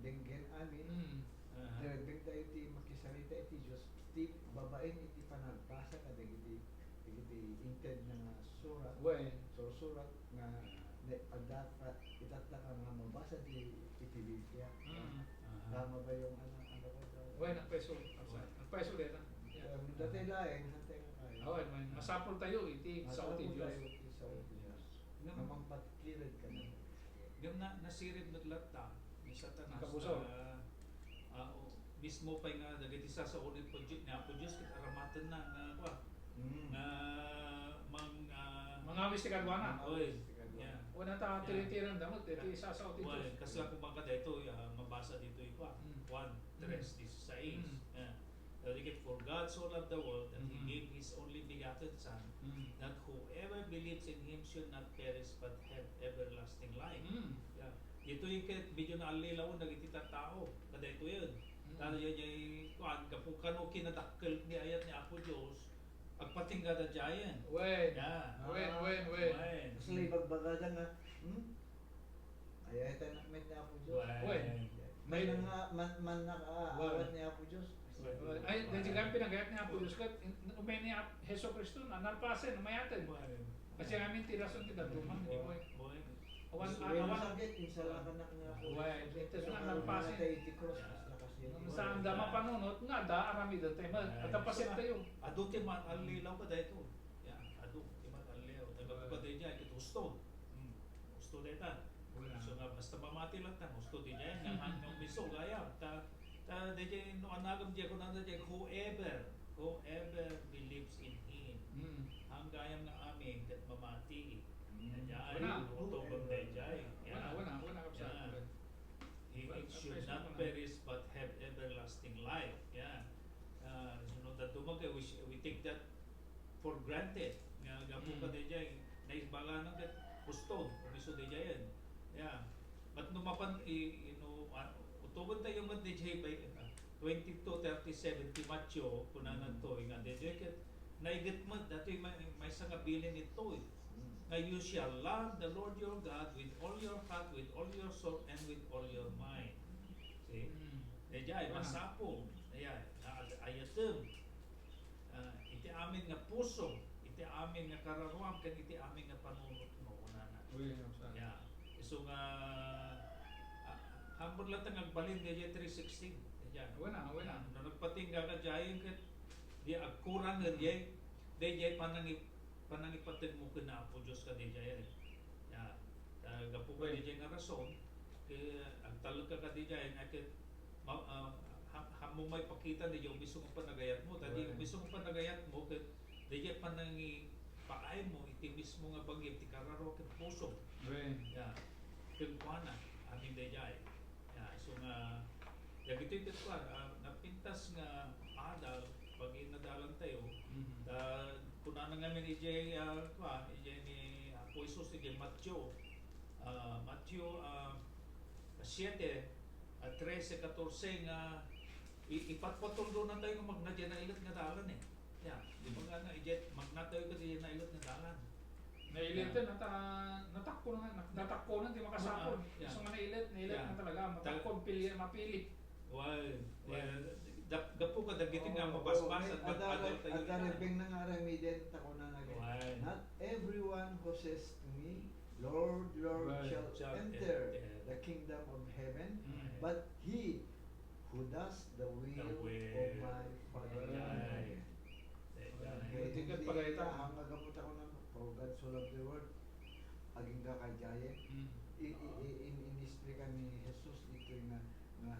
denggen amin. Mm. Aha. Rebbeng tayo ti makisarita iti Dios, ti babaen iti panagbasa kadagiti, dagiti inted nga surat, wen, sursurat nga ne-, adda ka, itatta ka nga mabasa ti, iti Biblia. Mm. Aha. Tama ba yung ano, ano ko daw? Wen, nagpaiso, nagpaiso deta. Yeah. Um, dati laeng, hantay nga kayo. Awan, man, masapul tayo iti sao ti Dios. Masapul tayo iti sao ti Dios. Nga mangpat-, Cleared ka na. Ngem na, nasirib met latta ni Satanas. Kapuso. Ah, ah, o, mismo pay nga dagiti sasao ni Apo Di-, ni Apo Dios ket aramatenna nga, kua, Mm. nga mang, ah, Mangawis ti kaduana. Oy. Wala ta tiritiranda met, iti sasao ti Dios. Kasla kumbaga daytoy, ah, mabasa ditoy, kua, Mm. Juan tres dieciséis. Mm. Yeah. Dagiti, "For God so loved the world that He Mm. gave His only begotten Son, Mm. that whoever believes in Him should not perish but have everlasting life." Mm. Yeah. Ditoy ket medyo naallilawen dagiti tattao. Kadaytoyen. Mm. Daytoy, kuan, gapu kano kinadakkel ni ayat ni Apo Dios, agpatingga daydiayen. Wen. Yeah. Wen, wen, wen. Wen. Kasla ibagbagada nga, hmm? Ay, ay, tayo met ni Apo Dios. Wen. Wen. Man nga, man, man nakaawat ni Apo Dios. Ay, daydi kami pinagayat ni Apo Dios ket in-, umay ni Ap-, Jesu Cristo na nalpasen, umayaten. Kasi amin ti rason ti dadduma, di ba? Wen. Awan, Gusto awan. mo sakit, insalakan na nga po. Wen, ito nga nalpasen. Tayo ti cross, kasla kasi. Saan da mapanunot nga da, aramid tayo, ma-, agkapaset tayo. Adu ti man-allilaw kadaytoy. Yeah, adu ti man-allilaw. Taga bukad daydiay, ket husto. Hmm. Husto dayta. Wala. So nga, basta mamati latta, husto daydiay, nga han nga umiso, gayam. Ta, ta, daydiay, no, anagam diay, kunana diay, "Whoever, whoever believes in Him." Hmm. Hanggayam nga amin, ket mamati. Hmm. Daydiay, Wala. Utobem daydiay. Wala, wala, wala, kapsat. He should not perish but have everlasting life. Yeah. Uh, you know, that we, we take that for granted. Nga gapu ka daydiay, naibagana ket husto, umiso daydiayen. Yeah. But no mapan, i-, you know, uh, utoben tayo met daydiay by, uh, twenty-two thirty-seven ti Mateo, kunana toy, nga daydiay ket naiget met, datoy may, maysa nga bilin itoy. Nga, "You shall love the Lord your God with all your heart, with all your soul, and with all your mind." See? Mm. Daydiay, Wala. Masapul. Ayan, nga ag-, ayatem. Ah, iti amin nga puso, iti amin nga kararuam, ken iti amin nga panunotmo, kunana. Uy, ano sa? Yeah. Isu nga, ah, hambur latta nga agbalin daydiay three sixty. Daydiay. Wala, wala. No nagpatingga ka daydiay ket di agkurangen, daydiay, daydiay panangi-, panangipategmo ken Apo Dios ka daydiay. Yeah. Ah, gapu ka daydiay nga rason, ket agtalek ka daydiay, nga ket ma-, ah, ha-, hammo maipakita daydiay umiso nga panagayatmo. Ta di umiso nga panagayatmo, ket daydiay panangipaaymo iti mismo nga bagim ti kararua ken puso. Wen. Yeah. Kenkuana, amin daydiay. Yeah, isu nga, dagitoy ket kua, ah, napintas nga adal, pag-inadalan tayo, Mhm. ta, kunana ngamin idiay, ah, kua, idiay ni Apo Jesus, idiay Mateo, ah, Mateo, ah, siete, ah, trese, katorse nga, i-, ipatpatulonan tayo nga magna diay nailet nga dalan eh. Yeah, di ba nga na, idiay, magna tayo ka diay nailet nga dalan. Nailiten, nata-, natakko na nga, nat-, natakko na, di makasapol. Ah, yeah. Isu nga nailet, nailet na talaga, matakko, pili, mapili. Well, well, dap-, gapu ka dagiti nga mabasbasan, adda, adda ribeng na nga aramiden, ta kunana nga, "Not everyone who says to me, 'Lord, Lord,' shall enter the kingdom of heaven, but he who does the will of my Father in heaven." Kaya iti ket pagayta, ang agapu ta kunana, "For God so loved the world." Agingga kadiay. I-, i-, i-, in-, in-explica ni Jesus ditoy nga, nga,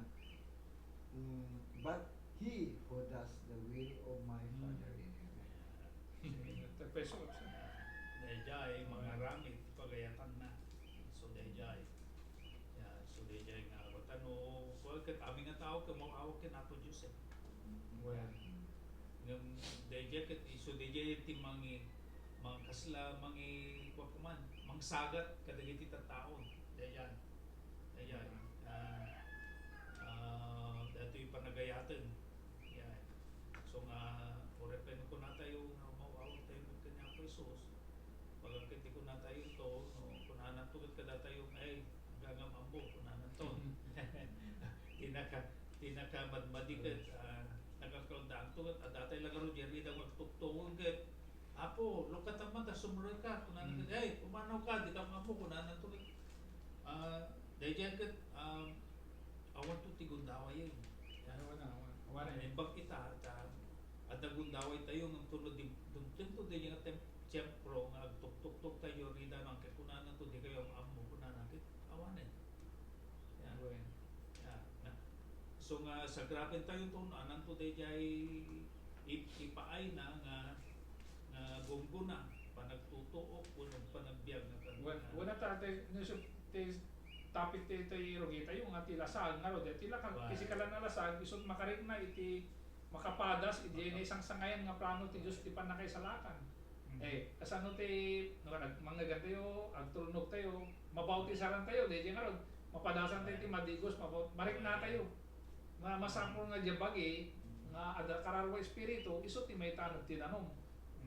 mm, "But he who does the will of my Father in heaven." Tagpeso, sir. Daydiay, mangaramid ti pagayatanna. So, daydiay. Ya, so, daydiay nga, awatan no, kua, ket amin nga tao, ket maawat ken Apo Dios, eh. Well, ngem daydiay ket isu daydiay ti mangi-, mang-, kasla mangi-, kua koman, mangsagat kadagiti tattaon. Daydiay. Daydiay. Ah, ah, datoy panagayaten. Daydiay. So nga, uray pay no kunatayo nga maawat tayo ken ni Apo Jesus, baga ket ti kunatayo to, no, kunananto ket kadatayo, "Ay, agangam ammo," kunananto. Ti naka-, ti nakamadmadi ket, ah, nakakaldaanto ket, "Adda tay la ngarud diay rida nga agtuktokon ket, 'Apo, lukatan man ta sumrek ka,'" kunana ket, "Ay, pumanawka, dika ammo," kunananto ket, ah, daydiay ket, ah, awanto ti gundaway. Awan, awan. Awan. Naimbag ita, ta, adda gundaway tayo, ngem tuno di-, dumtengto daydiay nga tem-, tiempro nga agtuktuktok tayo rida, no, ket kunananto, "Dikayo ammo Sagrapen tayo ton, anan to dayjay ip-, ipaayna nga, nga gunggona, panagtutuok, wenno panagbiag nga Wen-, kagina. Wala ta, te, no, so, te, tapit te, te, irugi tayo nga ti lasag, nga ro, ti laka-, Wen. Pisikal a lasag, isut makarikna iti makapadas, iti Maka- naisangsangayan nga plano ti Dios ti pannakaisalakan. Mhm. Eh, kasano ti, no, nag-, mangngegentayo, agtulnogtayo, mabautisarantayo, daydiay ngarud, mapadasantayo ti madigos, mabau-, mariknatayo. Ma-, masapul nga diay bagi, nga adda kararua espiritu, isu ti maitanod ti danum.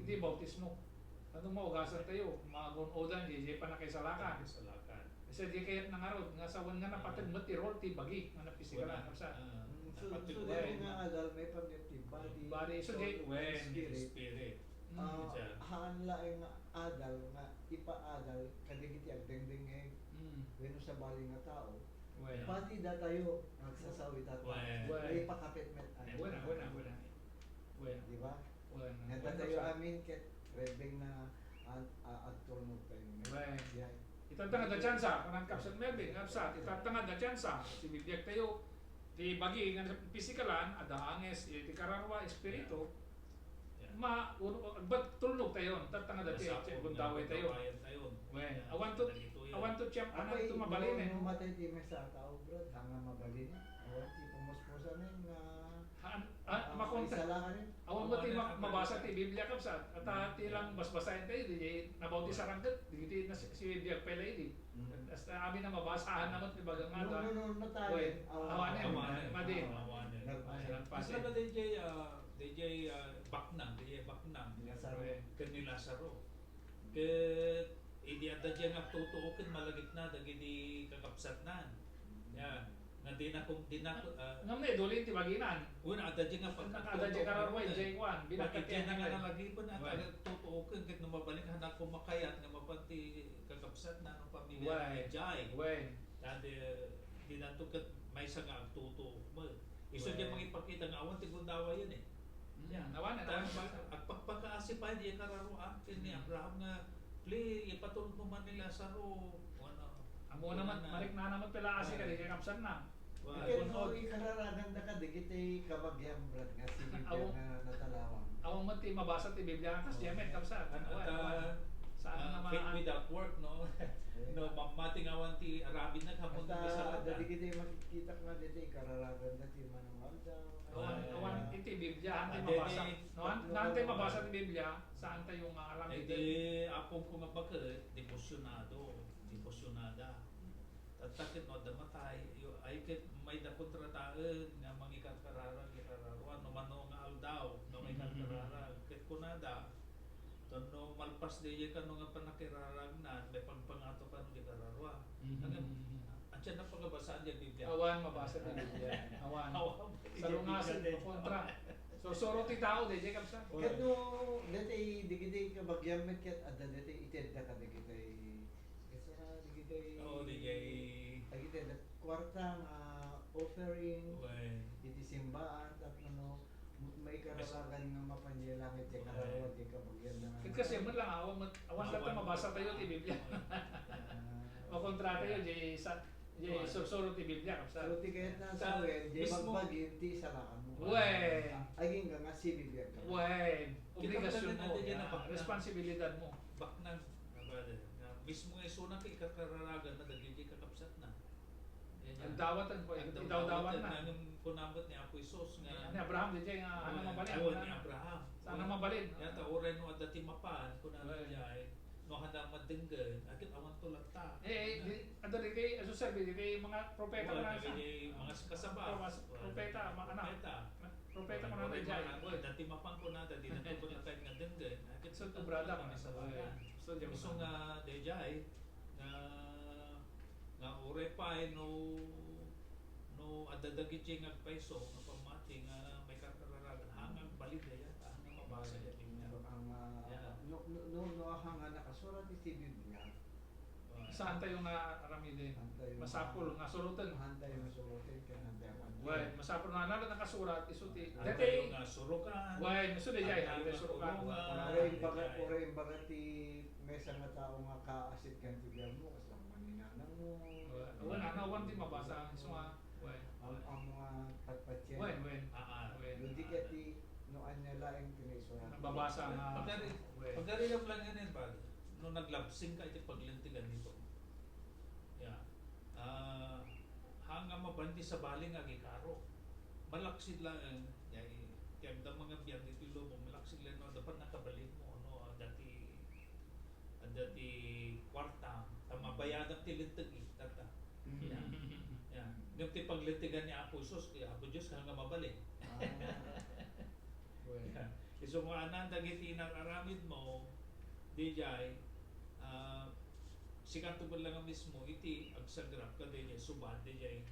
Iti Mhm. bautismo. Ano, maugasantayo, magun-odan, daydiay pannakaisalakan. Pannakaisalakan. Kasi di kayat na ngarud, nga sawen nga napateg met ti role ti bagi, nga napisikalan, Wala. Kapsat. Ah, Mm, so, napateg so, met. Daytoy nga adal, maipanggep ti body, Body, so, soul, di- Wen, and spirit. Spirit. Mm. Ah, Siya. Haan laeng nga adal, nga ipaadal, kadagiti agdengdengngeg, Mm. wenno sabali nga tao. Wen. Pati datayo, nagsasawita ta. Wen. Wen. Maipakapit met. Eh, wala, wala, wala. Wen. Di ba? Wen. Nga Wen, datayo Kapsat. Amin, ket rebbeng na, an-, a-, agtulnog tayo. Wen. Yan. Itantangad a tsansa, kunan Kapsat Melvin, Kapsat, itantangad a tsansa, si bibiag tayo, ti bagi nga pisikalan, adda anges, iti kararua, espiritu, Yeah. ma-, un-, un-, bat tulnog tayo, itantangad a ti-, Masapul nga gundaway tayo. Gundaway tayo. Wen, Yeah. awan to, Dagitoy, awan to tiyempo, awan Apay, to mabalin, no, eh. No matay ti maysa a tao, brad, haan nga mabalin. Awan ti pumuspusan nga, Haan, ah, ah, makontra. Maisalakan, eh. Awan mo ti Awan ma-, na, mabasa awan. Ti Biblia, Kapsat. At, ah, ti lang basbasaen tayo, di, nabautisaran ket, di, di, na si, si Biblia pala, di. Mm. Basta amin na mabasahan naman, di ba, nga No, no, no, no, tayo. Wen. Awan. Awan, eh. Awan, eh. Madi. Awan, eh. Nagpasok. Nagpasok. Basta na, D J, ah, D J, ah, Baknang, D J Baknang. Lazaro. Ken ni Lazaro. Ket idi adda diay nga agtutuok ken malagipna dagiti kakabsatna. Yan. Nga dina kung, dina, ah, Ngem naidulin ti baginan. Wen, adda diay nga pag-, Adda diay kararua, diay kuan, Pag binagkat diay ti nga Angel. Nalagipna, Wen. Agtutuok ken ket no mabalik, haan a makayat nga mapan ti kakabsatna, no pamilya Wen. Ni Jai. Wen. Dadi, dinanto ket maysa nga agtutuok met. Isu Wen. Diay mangipakita nga awan ti gundaway yan eh. Mm, Yan. Awan, Ta-, awan. Agpakpakaasi pay diay kararua, ken ni Mm. Abraham nga, "Pli, ipatulog mo man ni Lazaro." Ano? Amo naman, Ano na? Mariknana met pala asi Wen. Kadi kakabsatna. Wen. Ket no ikararaganda kadagiti kabagian, brad, nga si Biblia Awan. Nga natalawang. Awan met ti mabasa ti Biblia nga kas Oh. Diay met, kapsat. At, Awan, ah, awan. Saan ah, naman? Faith without work, no? Eh. No, ma-, mati nga awan ti aramidna, hamun Basta, ti salada. Dagiti makikita nga dagiti ikararaganda ti manual da. Awan, Ay. Awan iti Biblia, haan ti Ah, mabasa. Dagiti No, haan, no, haan ti mabasa ti Biblia, saan tayo nga aramiden? Iti apong ko nga baket, devosyonado, devosyonada. Tatta ket no adda matay, yo, ay ket mayda kontrataen nga mangikarkararag, ikararua, no mano nga aldaw, no Mm-hmm. mangikarkararag. Ket kunada, no malpas daydiay kano nga pannakiraragnan, maipangpangato kano di kararua. Mm-hmm. Ano, Mm-hmm. Antian na pagabasaan di Biblia. Awan, mabasa ti Biblia. Awan. Awan. Salungasing, Biblia, makontra. So, suro ti tao, daydiay, kapsat. Ket no, daydiay, dagiti kabagian met ket adda daydiay itedda kadagiti Ket sa dagiti Oo, dagiti dagiti kuarta nga offering, Wen. Iti simbaan, tapno no, maikararagan nga mapan diay langit, diay Wen. Kararua, diay kabagian na Ket kasi, met lang, awan met, awan Awan. Latta mabasa tayo ti Biblia. Ah. Makontra tayo, diay sa, diay Wen. Sursuro ti Biblia, kapsat. So, ti kayat na Sa sawen, diay mismo bagbagi, ti isalakan mo. Wen. Agingga nga si Biblia ka. Wen. Kita Obligasyon mo, kita na yan. Baknang. Responsibilidad mo. Baknang. Nga, brother, nga mismo nga isuna nga ikarkararagan na dagiti kakabsatna. Yan, yan. Agdawatan ko, Agdawatan idawdawan na. Na, nung kunamot ni Apo Jesus nga Ni Abraham, di siya nga, Abraham, ano, mabalin, ay, wala ni Abraham. Saan ang mabalin? Yata, uray no adda ti mapan, kunamot Well. Niya, eh, no, handa madenggen, agit awan to latta. Eh, eh, di, ando di kay, aso sabi, di kay mga propeta Wala, ko na sa dagiti mga kasaba. Mga propeta, ma-, anak. Propeta. Propeta ko na Wala, dyan. Wala, dati mapan ko na, dati na to, wala tayo nga denggen. Agit So, to, brother, wala, ano, sa wala. So, di Gusto mo nga, di jay, nga, nga uray pay, no, no, adda dagiti nga agpayso, nga pamati, nga maikarkararagan, hangan balin da yata, hangan mabasa da Biblia. Ang, ah, Yeah. no, no, no, no, hangan nakasurat iti Biblia. Saan tayo nga aramiden? Saan tayo Masapul nga nga suroten. Saan tayo nga suroten? Kaya nga tayo nga Well, masapul nga nalo nakasurat, isu ti. Ah, Dati, tayo nga surukan. Well, isu di jay, Tayo tayo nga surukan. Kurungan. Uray imbaga, Tayo uray imbaga ti maysa nga tao nga kaasit ken ti biag mo, kasla maninanang mo. Well, wala na, wala ti mabasa, isu nga, well. Ang, ang mga Patient. Wen, wen. Ah, ah. Wen. No di ket ti, no ania laeng ti naisurat. Nababasa nga. Pagari-, Wen. Pagarigan lang yan, yan, pag, no naglabsing ka iti paglintegan nito. Ya. Ah, haan nga mabalin ti sabali nga agikaro. Malaksid laeng, ya, i-, ti agdama nga biag iti lubong, malaksid laeng no adda pannakabalinmo, no adda ti, adda ti kuarta, ta mabayadak ti linteg, eh, tatta. Mm. Ya. Ya. Ngem ti paglintegan ni Apo Jesus, eh, Apo Dios, haan nga mabalin. Ah. Wen. Ya. Isu nga anan dagiti inar-aramidmo, dijay, ah, sikato met laeng nga mismo iti agsagrap kadaydiay subad, dijay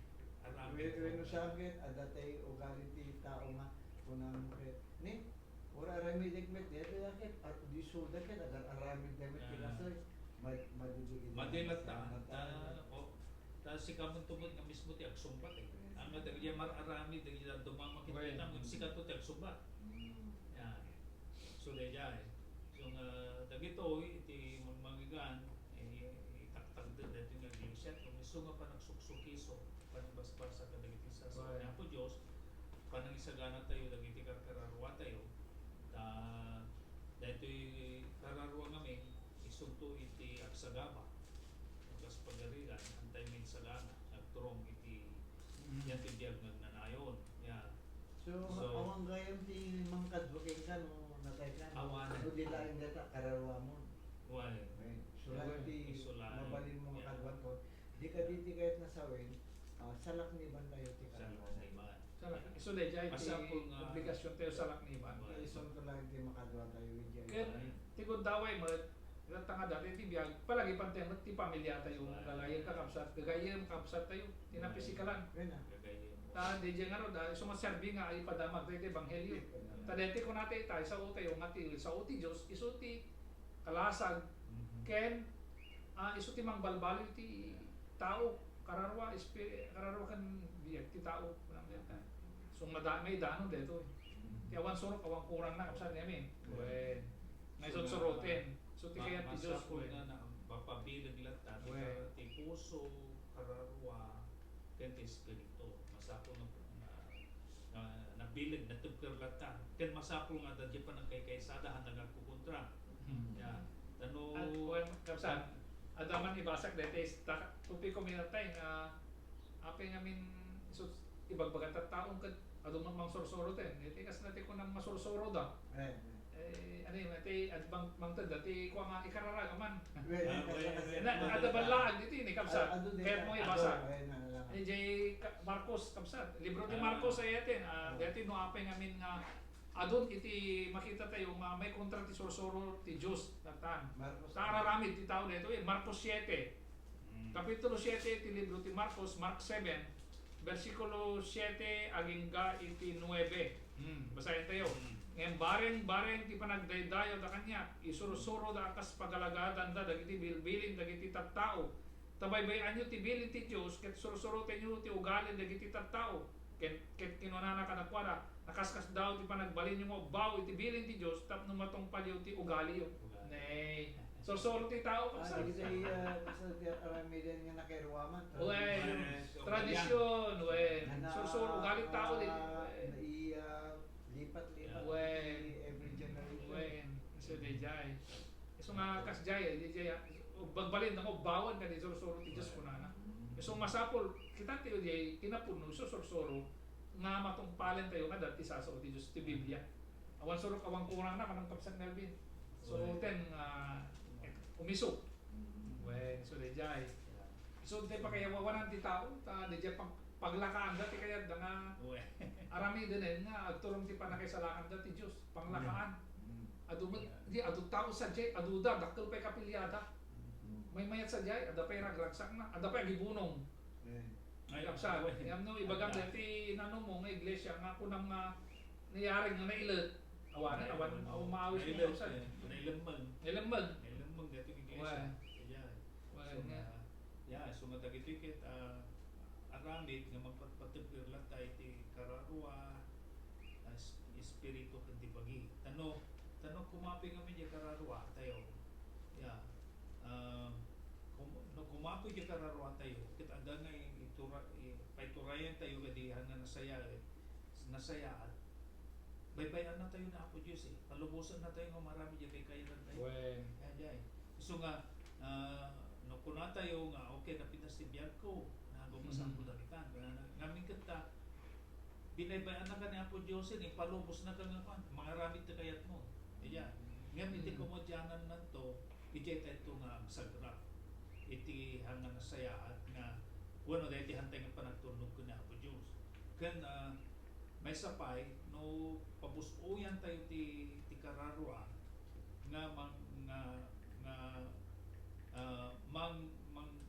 aramid. Wen, wen, no, saan ket, adda tay ugali ti tao nga kunam ket, ni, ura aramidek met, daytoy ket, ah, di suda ket, agar-aramid da met ti Ah. kastoy. Mad-, madidikit. Madilat ta. Madilat ta. Ah, o, Ta sika met nga mismo ti agsungbat, eh. Yes. Ania dagiti mar-aramid, dagiti dadduma makita, Wen. Ngem sikato ti agsungbat. Mm. Yan. So, daydiay. So, nga, dagitoy, iti mangmanggan, eh, itaktakder daytoy nga iglesia, kung isu nga panagsuksukiso, panagbasbasa kadagiti sasao Wen. Ni Apo Dios, panangisagana tayo, dagiti karkararua tayo, ta, daytoy kararua ngamin, isunto iti agsagaba. Kas pagarigan, antay minsagana, agturong iti Mm. yan ti biag nga agnanayon. Yan. So, So, awan gayam ti mangkadua kenka no natayka, no? Awan. No di laeng dayta, kararuamon. Awan. Okay. So, Awan. Ti Isu laeng. Mabalin mo nga Yeah. kaduan ko. Di ka diti kayat nasawen, ah, salakniban tayo ti Salakniban. kararuamon. Sala-, isu daydiay ti Masapul nga obligasion tayo salakniban. Well, Isunto lang ti makadua tayo, idiay. Ken, Right. ti gundaway met, ita nga dati ti biag, palagipan tayo met ti pamilya tayo, Right. gagayyem, kakabsat, gagayyem, kakabsat tayo, ti Right. napisikalan. Wen, ah. Gagayyem. Ta, daydiay ngarud, ah, isu nga serbi nga ipadamag tayo ti ebanghelio. Ipadamag. Ta daytoy kunata ita, sao tayo, nga ti, sao ti Dios, isu ti kalasag, Mhm. ken, ah, isu ti mangbalbaliw ti Yeah. tao, kararua, espi-, kararua ken biag ti tao, kunam dayta. So, mada-, maidanon daytoy. Mhm. Ti awan surok, awan kurangna, kabsat, amin. Yeah. Wen. Nga So, isursuroten. So, ti ma-, kayat ti Dios, masapul wen. nga na, mapabileg latta, ti Wen. kar-, ti puso, kararua, ken ti espiritu. Masapul nga, nga, nga nabileg, natibker latta. Ken masapul nga adda diay panagkaykaysada, haan nga agkukontra. Hmm. Ya. Tano At, well, kabsat, adda man ibasak daytoy, ta-, topiko mi natay nga, apay ngamin, isu, ibagbaga tattaon ket adu man mangsursuroten. Iti kasna ti kunam nga sursuroda. Eh, eh. Eh, ano yun, iti, at bang, bangted, dati ko nga ikararag, aman. Well, Ah, well, well, Na, well. adda ballaag diti ni kabsat. Ah, adu di Kaya ka. mo ibasa. Adu, eh, na, na, na. Eh, J. Ka-, Marcos, kabsat. Libro ti Ah. Marcos, ay atin. Ah, Ah. dati no apay ngamin nga adun iti makita tayo nga may kontra ti sursuro ti Dios, datan. Marcos. Ta araramid ti tao dito, eh. Marcos siete. Mm. Kapitulo siete ti libro ti Marcos, Mark seven, bersikulo siete agingga iti nuebe. Mm, basaen tayo. Mm. Ngem bareng, bareng ti panagdaydayaw da kaniak, isursuro da a kas pagalagadanda dagiti bilbilin dagiti tattao. Ta baybay-anyo ti bilin ti Dios, ket sursurotenyo ti ugali dagiti tattao. Ket, ket kinunana kadakuada, nakaskasdaaw ti panagbalinyo nga ubbaw iti bilin ti Dios tapno matungpalyo ti ugaliyo. Ugali. Nay, sursuro ti tao, Ah, kabsat. dagiti, ah, basta ti aramiden nga nakairuaman, Wen, Yes, okay. tradisyon, wen. Nga na-, Sursuro, ugali tao, di, ah, wen. nai-, ah, lipat-lipat Yeah. Wen. iti every generation. Wen, so, di jay. So nga, kas jay, di jay, ah, bagbalin na ko, bawan ka di sursuro ti Dios Wen. kunana. Mm. So, masapul, kita ti, di, kinapuno, so, sursuro, nga matungpalen tayo nga dati sa, so, ti Dios, ti Biblia. Awan surok, awan kurang na, kanang kabsat Melvin. So, Wen. ten, ah, umiso. Mm. Wen, so, dayjay. Yeah. So, dayjay pakayawawanan ti tao, ta, dayjay pag-, paglakaan da ti kayat da nga Wen. aramiden nga agturong ti panakaisalakanda ti Dios, panglakaan. Mm. Adu met, Yeah. di, adu tao sadiay, adu da, dakkel pay kapiliada. Mm. Maymayat sadiay, adda pay ragragsakna, adda pay agibunong. Wen. Ay, Kapsat, wen. Yan no, ibagam Ay, dati inano mo nga iglesia nga kunam nga nayari nga nailet. Awan, Ay, awan, wen. awan maawis Nailet, nga kapsat. eh. Nailemmeng. Nailemmeng. Nailemmeng dati iglesia. Wen. Ayan. Wen, So, nga. nga, ya, so, madagitoy ket, ah, aramid nga magpatpateg latta iti kararua, ah, es-, espiritu ken ti bagi. Tano, tano kumapi nga media kararua tayo. Ya. Ah, kum-, no kumapoy ti kararua tayo, ket adda nga i-, itura-, i-, paiturayan tayo kadi haan nga nasaya, eh, nasayaat, baybay-annatayo ni Apo Dios, eh. Palubosanna tayo nga umaramid dagiti kayatna tayo. Wen. Kaya jay. Isu nga, ah, no kunatayo nga, "Okay, napitas ti biagko, nago masapul dagita." Nga, nga, ngamin ketta, binaybay-annaka ni Apo Dios, eh, ipalubosnaka nga kuan, mangaramid ti kayatmo. Iya. Ngem iti Mm. kumodiananto, idiay tayo nga agsagra. Iti hanga nasayaat nga, wenno, daytoy hantay nga panagtulnog ken ni Apo Dios. Ken, ah, maysa pay, no pabus-oyan tayo ti, ti kararua, nga mang-, nga, nga, ah, mang-, mang-,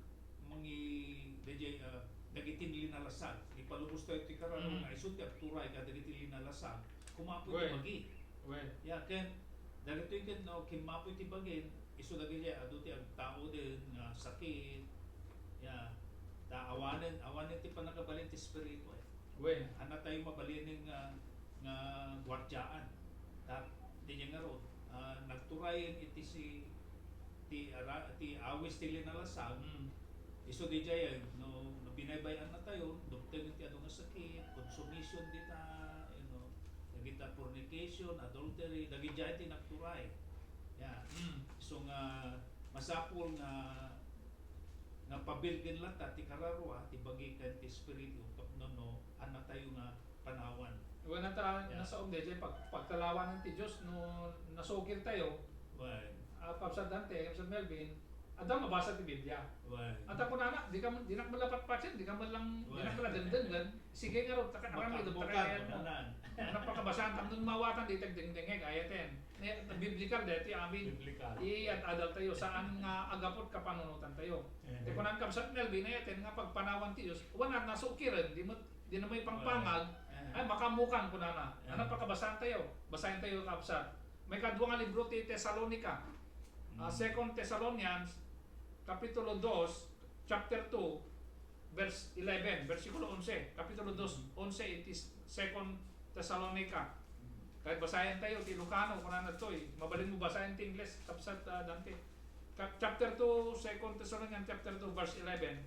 mangi-, dayjay, ah, dagiti linalasag. Ipalubos tayo ti kararua Wen. nga isu ti agturay kadagiti linalasag. Kumapoy ti Wen. bagi. Wen. Ya, ken, dagitoy ket no, kimmapoy ti bagin, isu dagiti adu ti agtauden nga sakit. Ya, ta awanen, awanen ti pannakabalin ti espiritu, eh. Wen. Haan tayo mabalinen nga, nga guardiaan. Ta, diay ngarud, ah, nagturayen iti si, ti ara-, ti awis ti linalasag, Mm. isu diay, no, no binaybay-annatayo, dumteng ti adu nga sakit, consumption dita, you know, dagita fornication, adultery, dagidiay ti nagturay. Ya. Mm. Isu nga masapul nga, nga pabilgen latta ti kararua, ti bagi ken ti espiritu, tapno no, haan tayo nga panawan. Wen, ata, Yeah. nasaom dayjay pag-, pagtalawanan ti Dios no nasukir tayo. Wen. Ah, Kabsat Dante, Kabsat Melvin, adda mabasa ti Biblia. Wen. Ata kunana, di ka man, di nak malapatpatsen, di ka man lang, di nak Wen. maladengdenggen. Sige ngarud, ta ka-, aramid, Makabukan, ta ka-, kunanan. Napakabasaan, tapno mawatan, di tagdengdengeg, ayaten. Ne, biblical, daytoy amin. Biblical. Iyat-adal tayo, saan nga agapot kapanunotan tayo. Eh. Ti kunan Kabsat Melvin, ayaten nga pagpanawan ti Dios, wen, nasukiren, di met Di na may pangpangag, Eh. ay, makaammokan, kunana. Eh. Ano, pakabasaan tayo? Basahin tayo, kabsat. May kadua nga libro ti Tesalonica. Ah, Mm. Second Thessalonians, Kapitulo dos, chapter two, verse eleven, bersikulo onse. Kapitulo dos, Mm. onse iti Second Thessalonica. Mm. Kahit basahin tayo, ti Ilocano, kunana toy. Mabalin mo basahin ti Ingles, kabsat, ah, Dante. Ka-, chapter two, Second Thessalonians chapter two, verse eleven.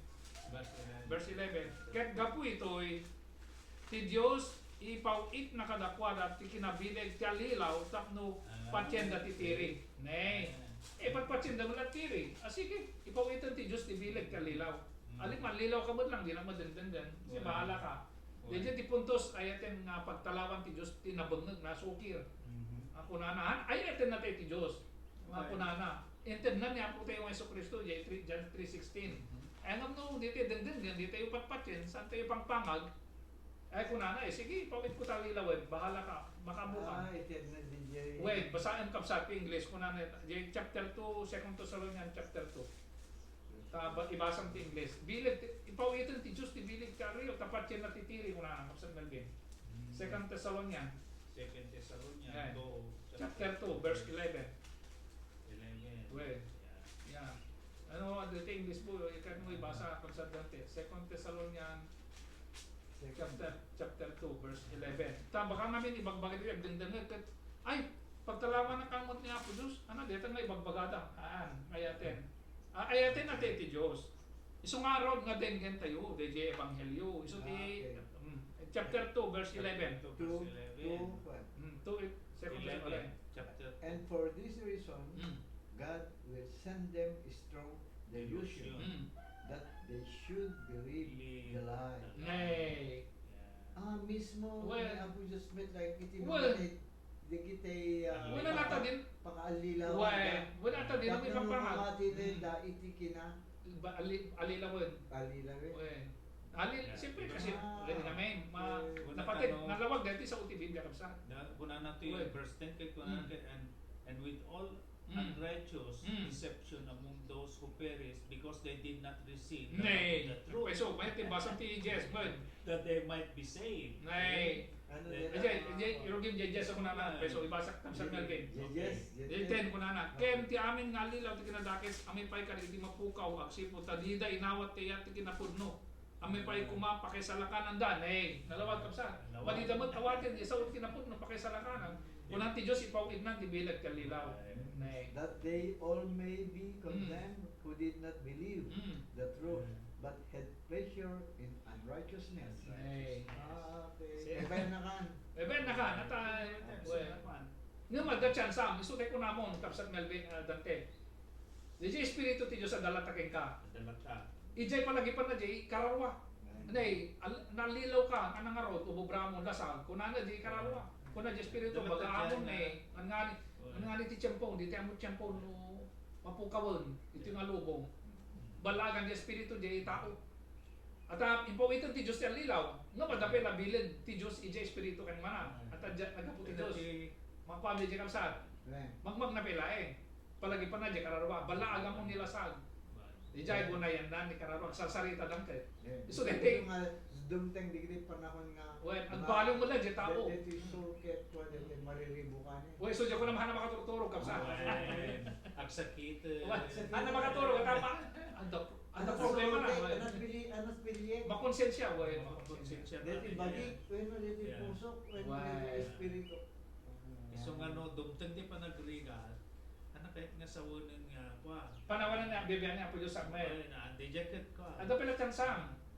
Verse eleven. Verse eleven. Ket gapu itoy, ti Dios ipaw-itna kadakuada ti kinabileg ti allilaw tapno Ah, patienda ti okay. tiri. Nay. Ah. Eh, patpatienda met la ti tiri. Ah, sige, ipaw-iten ti Dios ti bileg ti allilaw. Mm. Alim allilaw ka met lang, di na madengdenggen. Kasi Well. bahala ka. Well. Diay ti puntos, ayaten nga pagtalawan ti Dios ti nabengngeg, nasukir. Mhm. Ah, kunana, han, ayaten natay ti Dios. Nga Right. kunana, intedna ni Apo tayo nga Jesu-Cristo, diay three, John three sixteen. Mhm. Ay, ngem no, di tayo dengdenggen, di tayo patpatien, saan tayo pangpangag? Ay, kunana, eh, sige, pawit ko talilawen, bahala ka, makabukan. Ah, intedna diay. Wait, basaen kabsat ti English, kunana, diay chapter two, Second Thessalonians chapter two. Ta, ba-, ibasam ti English. Bileg ti, ipawiten ti Dios ti bileg ti allilaw, ta patienna ti tiri, kunana, kabsat Melvin. Mm. Second Thessalonians. Second Thessalonians Yan. two, Chapter two, verse eleven. Eleven. Well, Yeah. yeah. Ano, daytoy English po, ikan mo ibasa, kabsat Dante. Second Thessalonians, Second. chapter, chapter two, verse eleven. Ta, baka ngamin ibagbaga dayta, agdengdengngeg ket, ay, pagtalawan na kamot ni Apo Dios. Ano, dayta nga ibagbagada. Aan, ayaten. Ah, ayaten a ti Dios. Isu ngarud nga denggen tayo, dayjay ebanghelio. Isu ti, Ah, okay. mm, chapter two, verse eleven. Chapter two, verse Two, eleven. two, what? Mm, two, Second Eleven, Thessalonians. chapter And for this reason, Mm. God will send them strong delusion, Delusion. Mm. that they should believe Believe the lie. the lie. Nay. Yeah. Ah, mismo Well, ni Apo Dios met, like, iti well, mga Dagiti, ah, Wala nata din. Pakaalilaw. Wala, wala nata din, Tapno may pampangag. Mamati na Mm. da iti kina. Ba, ali-, alilawen. Alilawen. Wala. Ali-, Yeah. siyempre kasi, Ah, wala din kami. Ma-, okay. Wala napatid, tano. Nalawag dati sa U T V, biya kabsa. Na, kunana to yung Wala. verse ten, kay kunana Mm. kay, and, and with all Mm. unrighteous Mm. deception among those who perish because they did not receive the Nay. love of the truth. Pweso, may timbasang ti J S, man. That they might be saved. Nay. Ano Then, nila? Ajay, ajay, irugim J S ako na lang. Pweso, ibasak tam sa Melvin. Yes, yes, yes, J ten, yes. Kunana. Okay. Ken ti amin nga allilaw ti kinadakes, amin pay kadagiti mapukaw, agsipud ta dida inawat ti ayat ti kinapudno. Amin pay Mm. kuma, pakisalakananda. Nay, nalawag, kabsa. Nalawag. Madida met awaten, isaw ti kinapudno, pakisalakan. Kuna ti Dios, ipaw-itnan ti bileg ti allilaw. Amen. Nay. That they all may be Mm. condemned who did not believe Mm. the truth, Amen. but had pleasure in Righteousness. Nay. Ah, okay. Sige. May bayan na kan. May bayan na kan. Ata, well. Ngem adda chance, ah, isu tay kunamon, Kabsat Melvin, ah, Dante. Diay Espiritu ti Dios adda latta kenka. Adda latta. Idiay palagipanna diay ikararua. Nay, al-, nallilaw ka, nga nangarud, ubobramon, lasag, kunana diay ikararua. Kuna diay Espiritu, bagaamon, eh, ngani, ngani ti tiempo, di ti ammo tiempo no mapukawen, iti nga lubong. Ballaagan diay Espiritu, diay tao. Ata, impawiten ti Dios ti allilaw, nga madapel a bileg ti Dios idiay Espiritu ken mana. Ata, diay, naggapu ti Dios. Makuami diay kabsat. Magmagna pay laeng. Palagipanna diay kararua, ballaagan mo ni lasag. Idiay bunayanna ni kararua, sarsarita dangke. Isu daytoy. Nga dumteng digdi panahon nga Wen, agbaliw mo lang diay tao. Daytoy sulket ko, daytoy mariribo ka ni. Wen, isu diay kunam, haanna makaturturog, kabsat. Wen, agsakit. Wen, haanna makaturog, tama. Anda, anda problema na. Wen. Anak pili, anak pili. Makonsensya, wen. Makonsensya. Daytoy bagik, wen, daytoy pusok, wen, daytoy espiritu. Isu nga no, dumteng ti panagrigat, haanna kayat nga sawenen nga, kua. Panawanan ni, bibian ni Apo Dios, amen. Ay, na, di diay ket, kua. Adda pay la chance.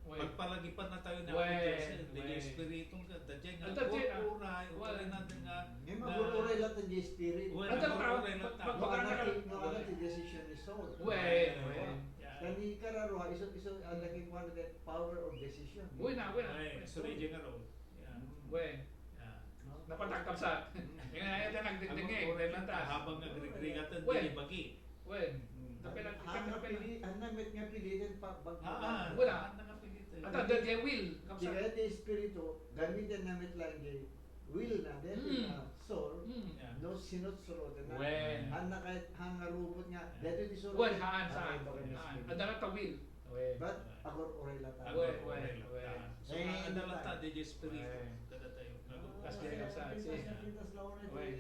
Wen. Pagpalagipan na tayo ni Apo Dios, eh, di diay espiritu nga, da diay nga, uray, uray na din nga. Ngayon, mag-uray lang tayo diay espiritu. Wen, mag-uray lang tayo. No, ano ti, no, ano ti decision ni Saul? Wen, wen. Kani kararua, isu, isu, ang lagi ko ano, the power of decision. Wen, na, wen. Ay, sorry, General. Wen. Napatak, kabsat. Kaya nga, ito nagdingdingig. Habang nagrigrigatan, di bagi. Wen. Tapila, Ang napili, ang namit nga pilitan pa, bag-, Wala. Ata, the, the will. Kaya ti espiritu, gamitan namit lang di will na, deti na Saul, no, sinutsuroten na. Wen. Han na kay, han nga rubot nga, deti ti Saul. Wen, haan, saan? Haan. Adda la ta will. Wen. But, agur-uray la ta. Wen. So, adda la ta, di espiritu. Kada tayo. Kas di sa, si. Wen.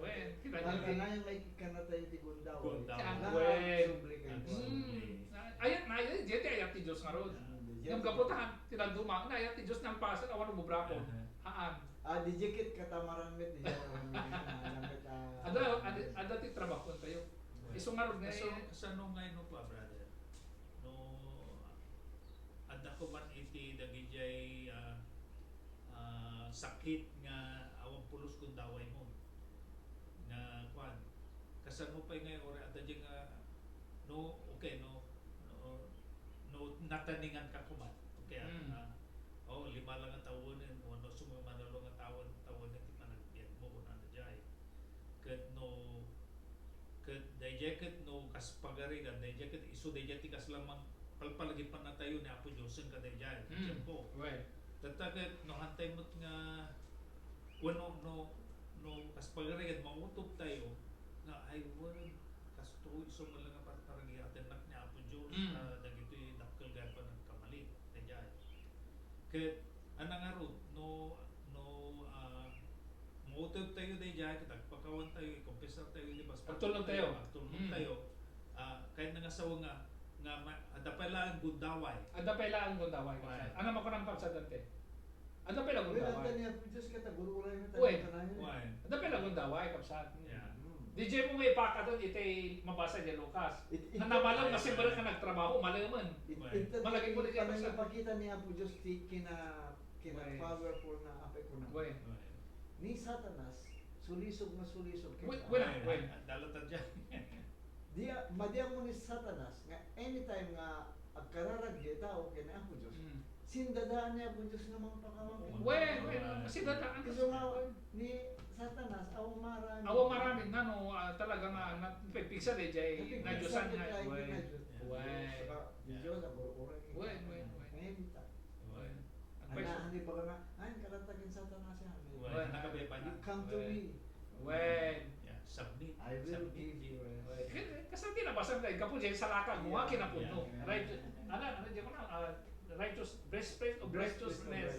Wen. Kita niyo. Ang kanayon may kanatayo ti gundaway. Wen. Ayat na, ayat, diay ti ayat ti Dios ngarud. Ngem gapu ta, ti dadduma, nga ayat ti Dios nalpasen, awan ubobrakon. Haan. Ah, di diay ket katamaran met, di diay katamaran met, ah. Adda, adda, adda ti trabahoentayo. Isu ngarud nga, so, sano nga ino pa, brother? No, adda ko man iti dagidiay, ah, ah, sakit nga awan pulos gundaway mo. Nga, kuan, kasano pay nga, or, adda diay nga, no, okay, no, no, no, nataningan ka kuman. Okay, ah, oh, lima lang nga tawen, o no, sumamano nga tawen, tawen ti panagbiag mo, kunana diay. Ket no, ket daydiay ket no kas pagarigan, daydiay ket isu daydiay ti kasla mang palpalagipannatayo ni Apo Dios ken kadaydiay. Tiempo. Tatta ket no hantay met nga, wenno no, no kas pagarigan, mautob tayo nga, ay, wen, kastoy isu met lang nga par-, paragiatennak ni Apo Dios, ta dagitoy dakkel nga panagkamali, daydiay. Ket, ania ngarud, no, no, ah, mautob tayo daydiay, ket agpakawan tayo, ikompisar tayo, di ba? Agtulnog tayo. Agtulnog tayo. Ah, kayatna nga sawen nga, nga ma-, adda pay laeng gundaway. Adda pay laeng gundaway, kabsat. Ania makunak, kabsat Dante? Adda pay la gundaway. Wen, adda ni Apo Dios ket agur-uray met tayo kanayon. Adda pay la gundaway, kabsat. Diay mo nga ipakaton iti mabasa diay Lucas. Nga namalem nga simrek nga nagtrabaho, malemen. Malagip mo diay, kabsat. Panangipakita ni Apo Dios ti kina-, kina-powerful na apay kuna. Ni Satanas, sulisog nga sulisog. Wen, wen. Dalatan diay. Di, madi ammo ni Satanas nga anytime nga agkararag diay tao ken ni Apo Dios, sindadaan ni Apo Dios nga mangpakawan. Wen, wen, sindadaan. Isu nga ni Satanas, awan maramid. Awan maramid na, no, ah, talaga nga, na, pigsa diay, diay, nadiosan nga, wen. Wen. Saka, Dios, agur-uray. Wen, wen, wen. Ngayon, ta. Wen. Ania, ania baga nga, ay, kalanta ken Satanas yan. Wen, nakabay pa niya. Come to me. Wen. Yeah, submit. I will give you rest. Wen. Ken, kasla ti nabasa nga, gapu diay salakag mo, nga kinapuno. Right? Ania, ania, diay mo na, ah, righteous, breastplate of righteousness.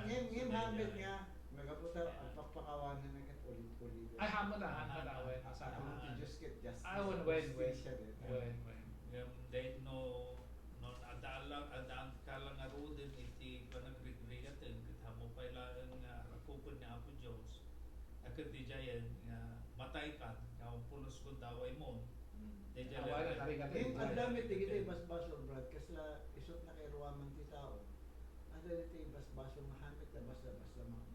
Ngem, ngem, hambit nga, nagaputa, pagpakawanan na ket ulit-ulit. Ay, hambit na, hambit na, wen. Asa, ang Diyos ket justice. Ah, wen, wen, wen. Justice siya din. Wen, wen. Ngem, daytoy no, no, adda lang, adda ka lang ngaruden iti panagrigrigatan, ket ammo pay laeng nga arakupen ni Apo Dios, a ket diay nga mataykan, nga awan pulos gundaway mo, Daydiay. Awan, ari ka. Ngem, adda met dagiti basbasol, Brad, kasla isut' nakairuaman ti tao. Adda dagiti basbasol nga hamet, basta, basta ma-,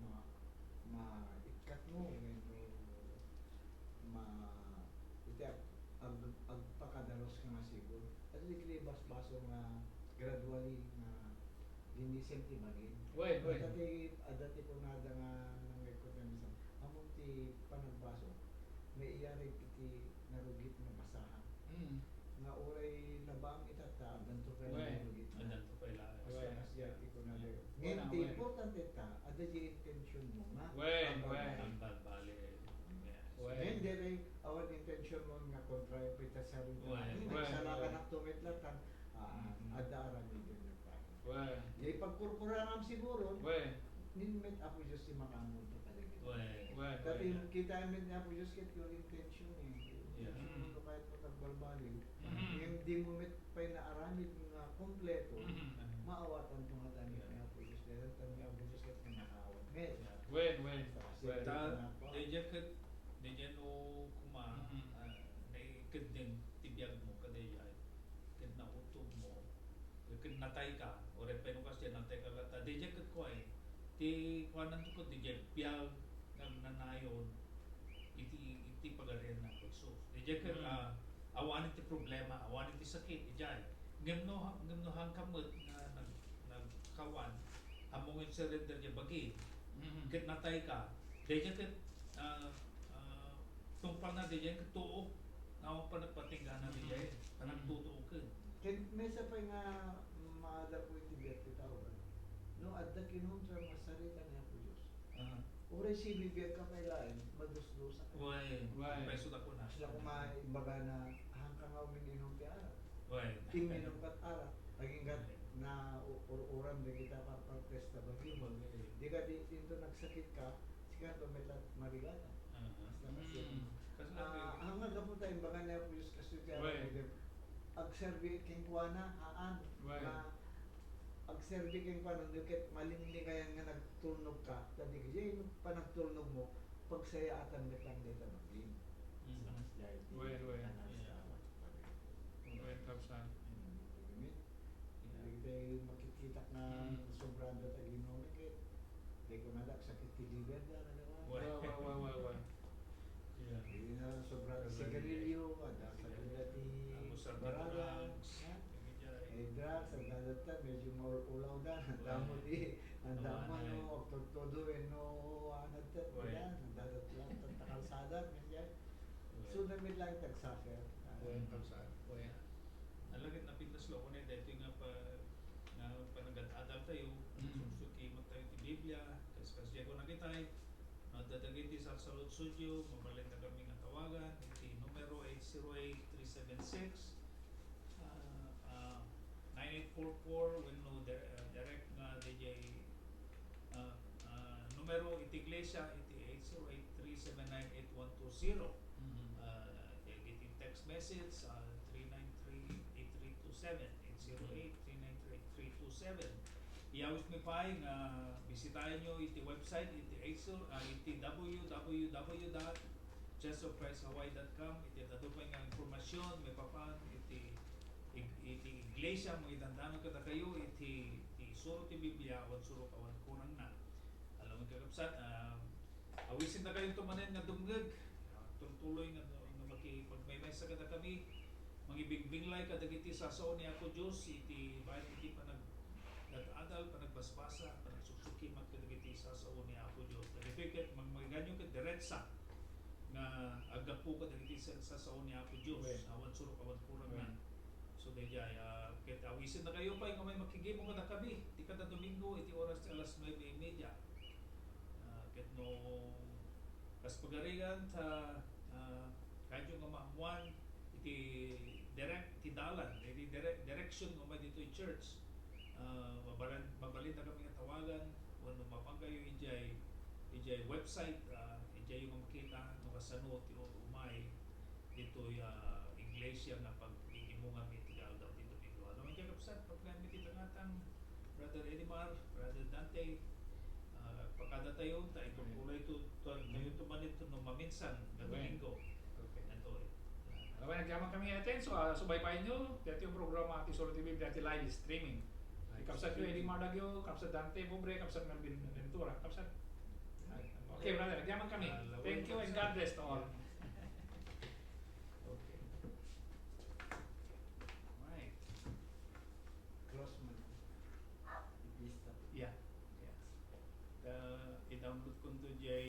ma-, maikkatmo, wenno ma-, iti ag-, ag-, agpakadaluska nga siguro. Adda dagiti basbasol nga gradually nga linisim ti bagin. Wen, wen. Adda ti, adda ti kunada nga nangrikot nga minsan, ammom ti panagbasol, maiyarig iti narugit nga basahan. Mm. Nga uray labaam itatta, addanto pay la narugit nga. Addanto pay la. Basta, wen, mas diay ti kunada. Wen. Ngem ti importante ta, adda diay intentionmo nga pagbalbaliw. Wen, wen. Pagbalbaliw. Yes. Wen. Ngem diri awan intentionmo nga kontrayo pay ta sarita. Wen. Ngem, wen, nagsalakan, wen, met latta, ah, mm, adda aramiden. Wen. Diay pagkurkuranam siguro, wen, nin met Apo Dios ti makaammoda kadagiti. Wen. Wen, wen. Kitaem met ni Apo Dios ket your intention, eh. Yeah. Intention mo no kayat mo agbalbaliw. Mhm. Ngem dimo met pay naaramid nga kompleto, mhm, maawatanto nga damit ni Apo Dios. Dayta ni Apo Dios ket nga nakaawat met. Yeah. Wen, wen. Basta, wen, ta, daydiay ket, daydiay no koma, mhm, ah, naikeddeng ti biagmo kadaydiay. Ket nautogmo, ket natayka, uray pay no kasdiay, natayka latta. Daydiay ket kuay, ti kuananto ket daydiay biag nga agnanayon iti, iti Pagarian ni Apo Jesus. Daydiay ket, mm, ah, awanen ti problema, awanen ti sakit, idiay. Ngem no, ngem no haanka met nga nag-, nagkawan, ammom nga surrender diay bagim, mm, ket natayka, daydiay ket, ah, ah, tungpalna daydiay ket tuo. Nga awan panagpatinggana, mm, daydiay, mm, panagtutuoken. Ket maysa pay nga maadal iti biag ti tao, no adda kinuntra nga sarita ni Apo Dios. Aha. Uray sibibiagka pay laeng, madusdusak. Wen, wen. Pay isu da kuna. Kasla koma, imbagana, haanka nga umin-inum ti arak. Wen. Imminum kat arak. Aginggat, wen, na u-, ur-uram dagita parpartes ta bagim. Wen. Di ka di, dinto nagsakitka, sika to met la marigatan. Aha. Basta kasi, mm, kasla, ah, wen, ang nga gapu ta, imbaga ni Apo Dios, kastoy ti, wen, aramidem. Agserbi kenkuana, haan. Wen. Nga agserbi kenkuana, no ket malinglingayan nga nagtulnogka, ta daydiay panagtulnogmo, pagsayaatan met lang dayta bagim. Mm. Basta kasdiay ti, wen, wen, kanas, yeah, awan. Wen, kabsat. Mm. Amen. Dagiti makitkitak nga, mm, sobrada ta Ginoo, ket di kunada, agsakit ti liver da, nagawad. Wa, wa, wa, wa, wa. Yeah. Di na sobra ti sigarilyo, adda, sigarilyo, sakit ti, ah, barada, drugs, ha? Dagiti, eh, drugs, adda, adda, medyo maul-ulaw da, adda mo di, adda mo, no, agtudtudo, eh, no, ano, adda, adda, adda, kalsada, medyo. Wen. So, damit lang tagsuffer. Wen, kalsada. Wen. Alagad napintas la ko na daytoy nga pa-, nga panagad-adal tayo, mm, suksukimat tayo ti Biblia, kas, kasdiay ko nakitay, no adda dagiti sarsaludsodyo, mabalinda kami nga tawagan, iti numero eight zero eight, three seven six, ah, ah, nine eight four four, wenno dir-, ah, direct nga D J, ah, ah, numero iti iglesia iti eight zero eight, three seven nine, eight one two zero. Mhm. Ah, dagiti text message, ah, three nine three, eight three two seven, eight zero eight, three nine three, eight three two seven. Iyawis mi pay nga bisitaenyo iti website iti eight zero, ah, iti W W W dot Church of Christ Hawaii dot com, iti adda pay nga impormasyon maipapan iti ig-, iti iglesia, mangidandanag kadakayo iti, iti isuro ti Biblia, awan surok, awan kurangna. Alam mo, kakabsat, ah, awisin na kayo tumanen nga dumngeg. Ah, tultuloy nga, nga makipagmaymaysa kadakami. Mangibingbinglay kadagiti sasao ni Apo Dios iti bayan iti panagdad-adal, panagbasbasa, panagsuksukimat kadagiti sasao ni Apo Dios. Dagitoy ket mangmangganyo ket diretsa nga aggapu kadagiti sa-, sasao ni Apo Dios. Amen. Awan surok, awan kurang na. Amen. So, daydiay, ah, ket awisin na kayo pay nga may makigimo kadakami ti kada Domingo iti oras ti alas nuebe y media. Ah, ket no kas pagarigan ta, ah, kayatyo nga maammuan iti direct ti dalan, iti direct, direction nga umay ditoy church. Ah, mabalan-, mabalin na kami nga tawagan, wenno mapankayo idiay, idiay website, ah, idiay nga makita no kasano ti u-, umay ditoy, ah, iglesia nga pag-iimungan iti aldaw ti Domingo. Ano man diay, kabsat, pagnaanmi ti tangatang, Brother Edimar, Brother Dante, ah, pakada tayo, ta itultuloy to, to, tayo to manen to no maminsan nga Domingo. Okay. Ito, eh. Ah, Agyaman kami, ken, so, ah, subaybayen nyo, daytoy a programa ti Solo T V, daytoy live streaming. Live streaming. Kabsat Eddie Mardagio, kabsat Dante Pobre, kabsat Melvin Ventura, kabsat. Okay, brother, agyaman kami. Ah, thank you and God bless to all. Okay. Right. Close man. Ibista. Yeah. Yeah. Uh, i-download ko to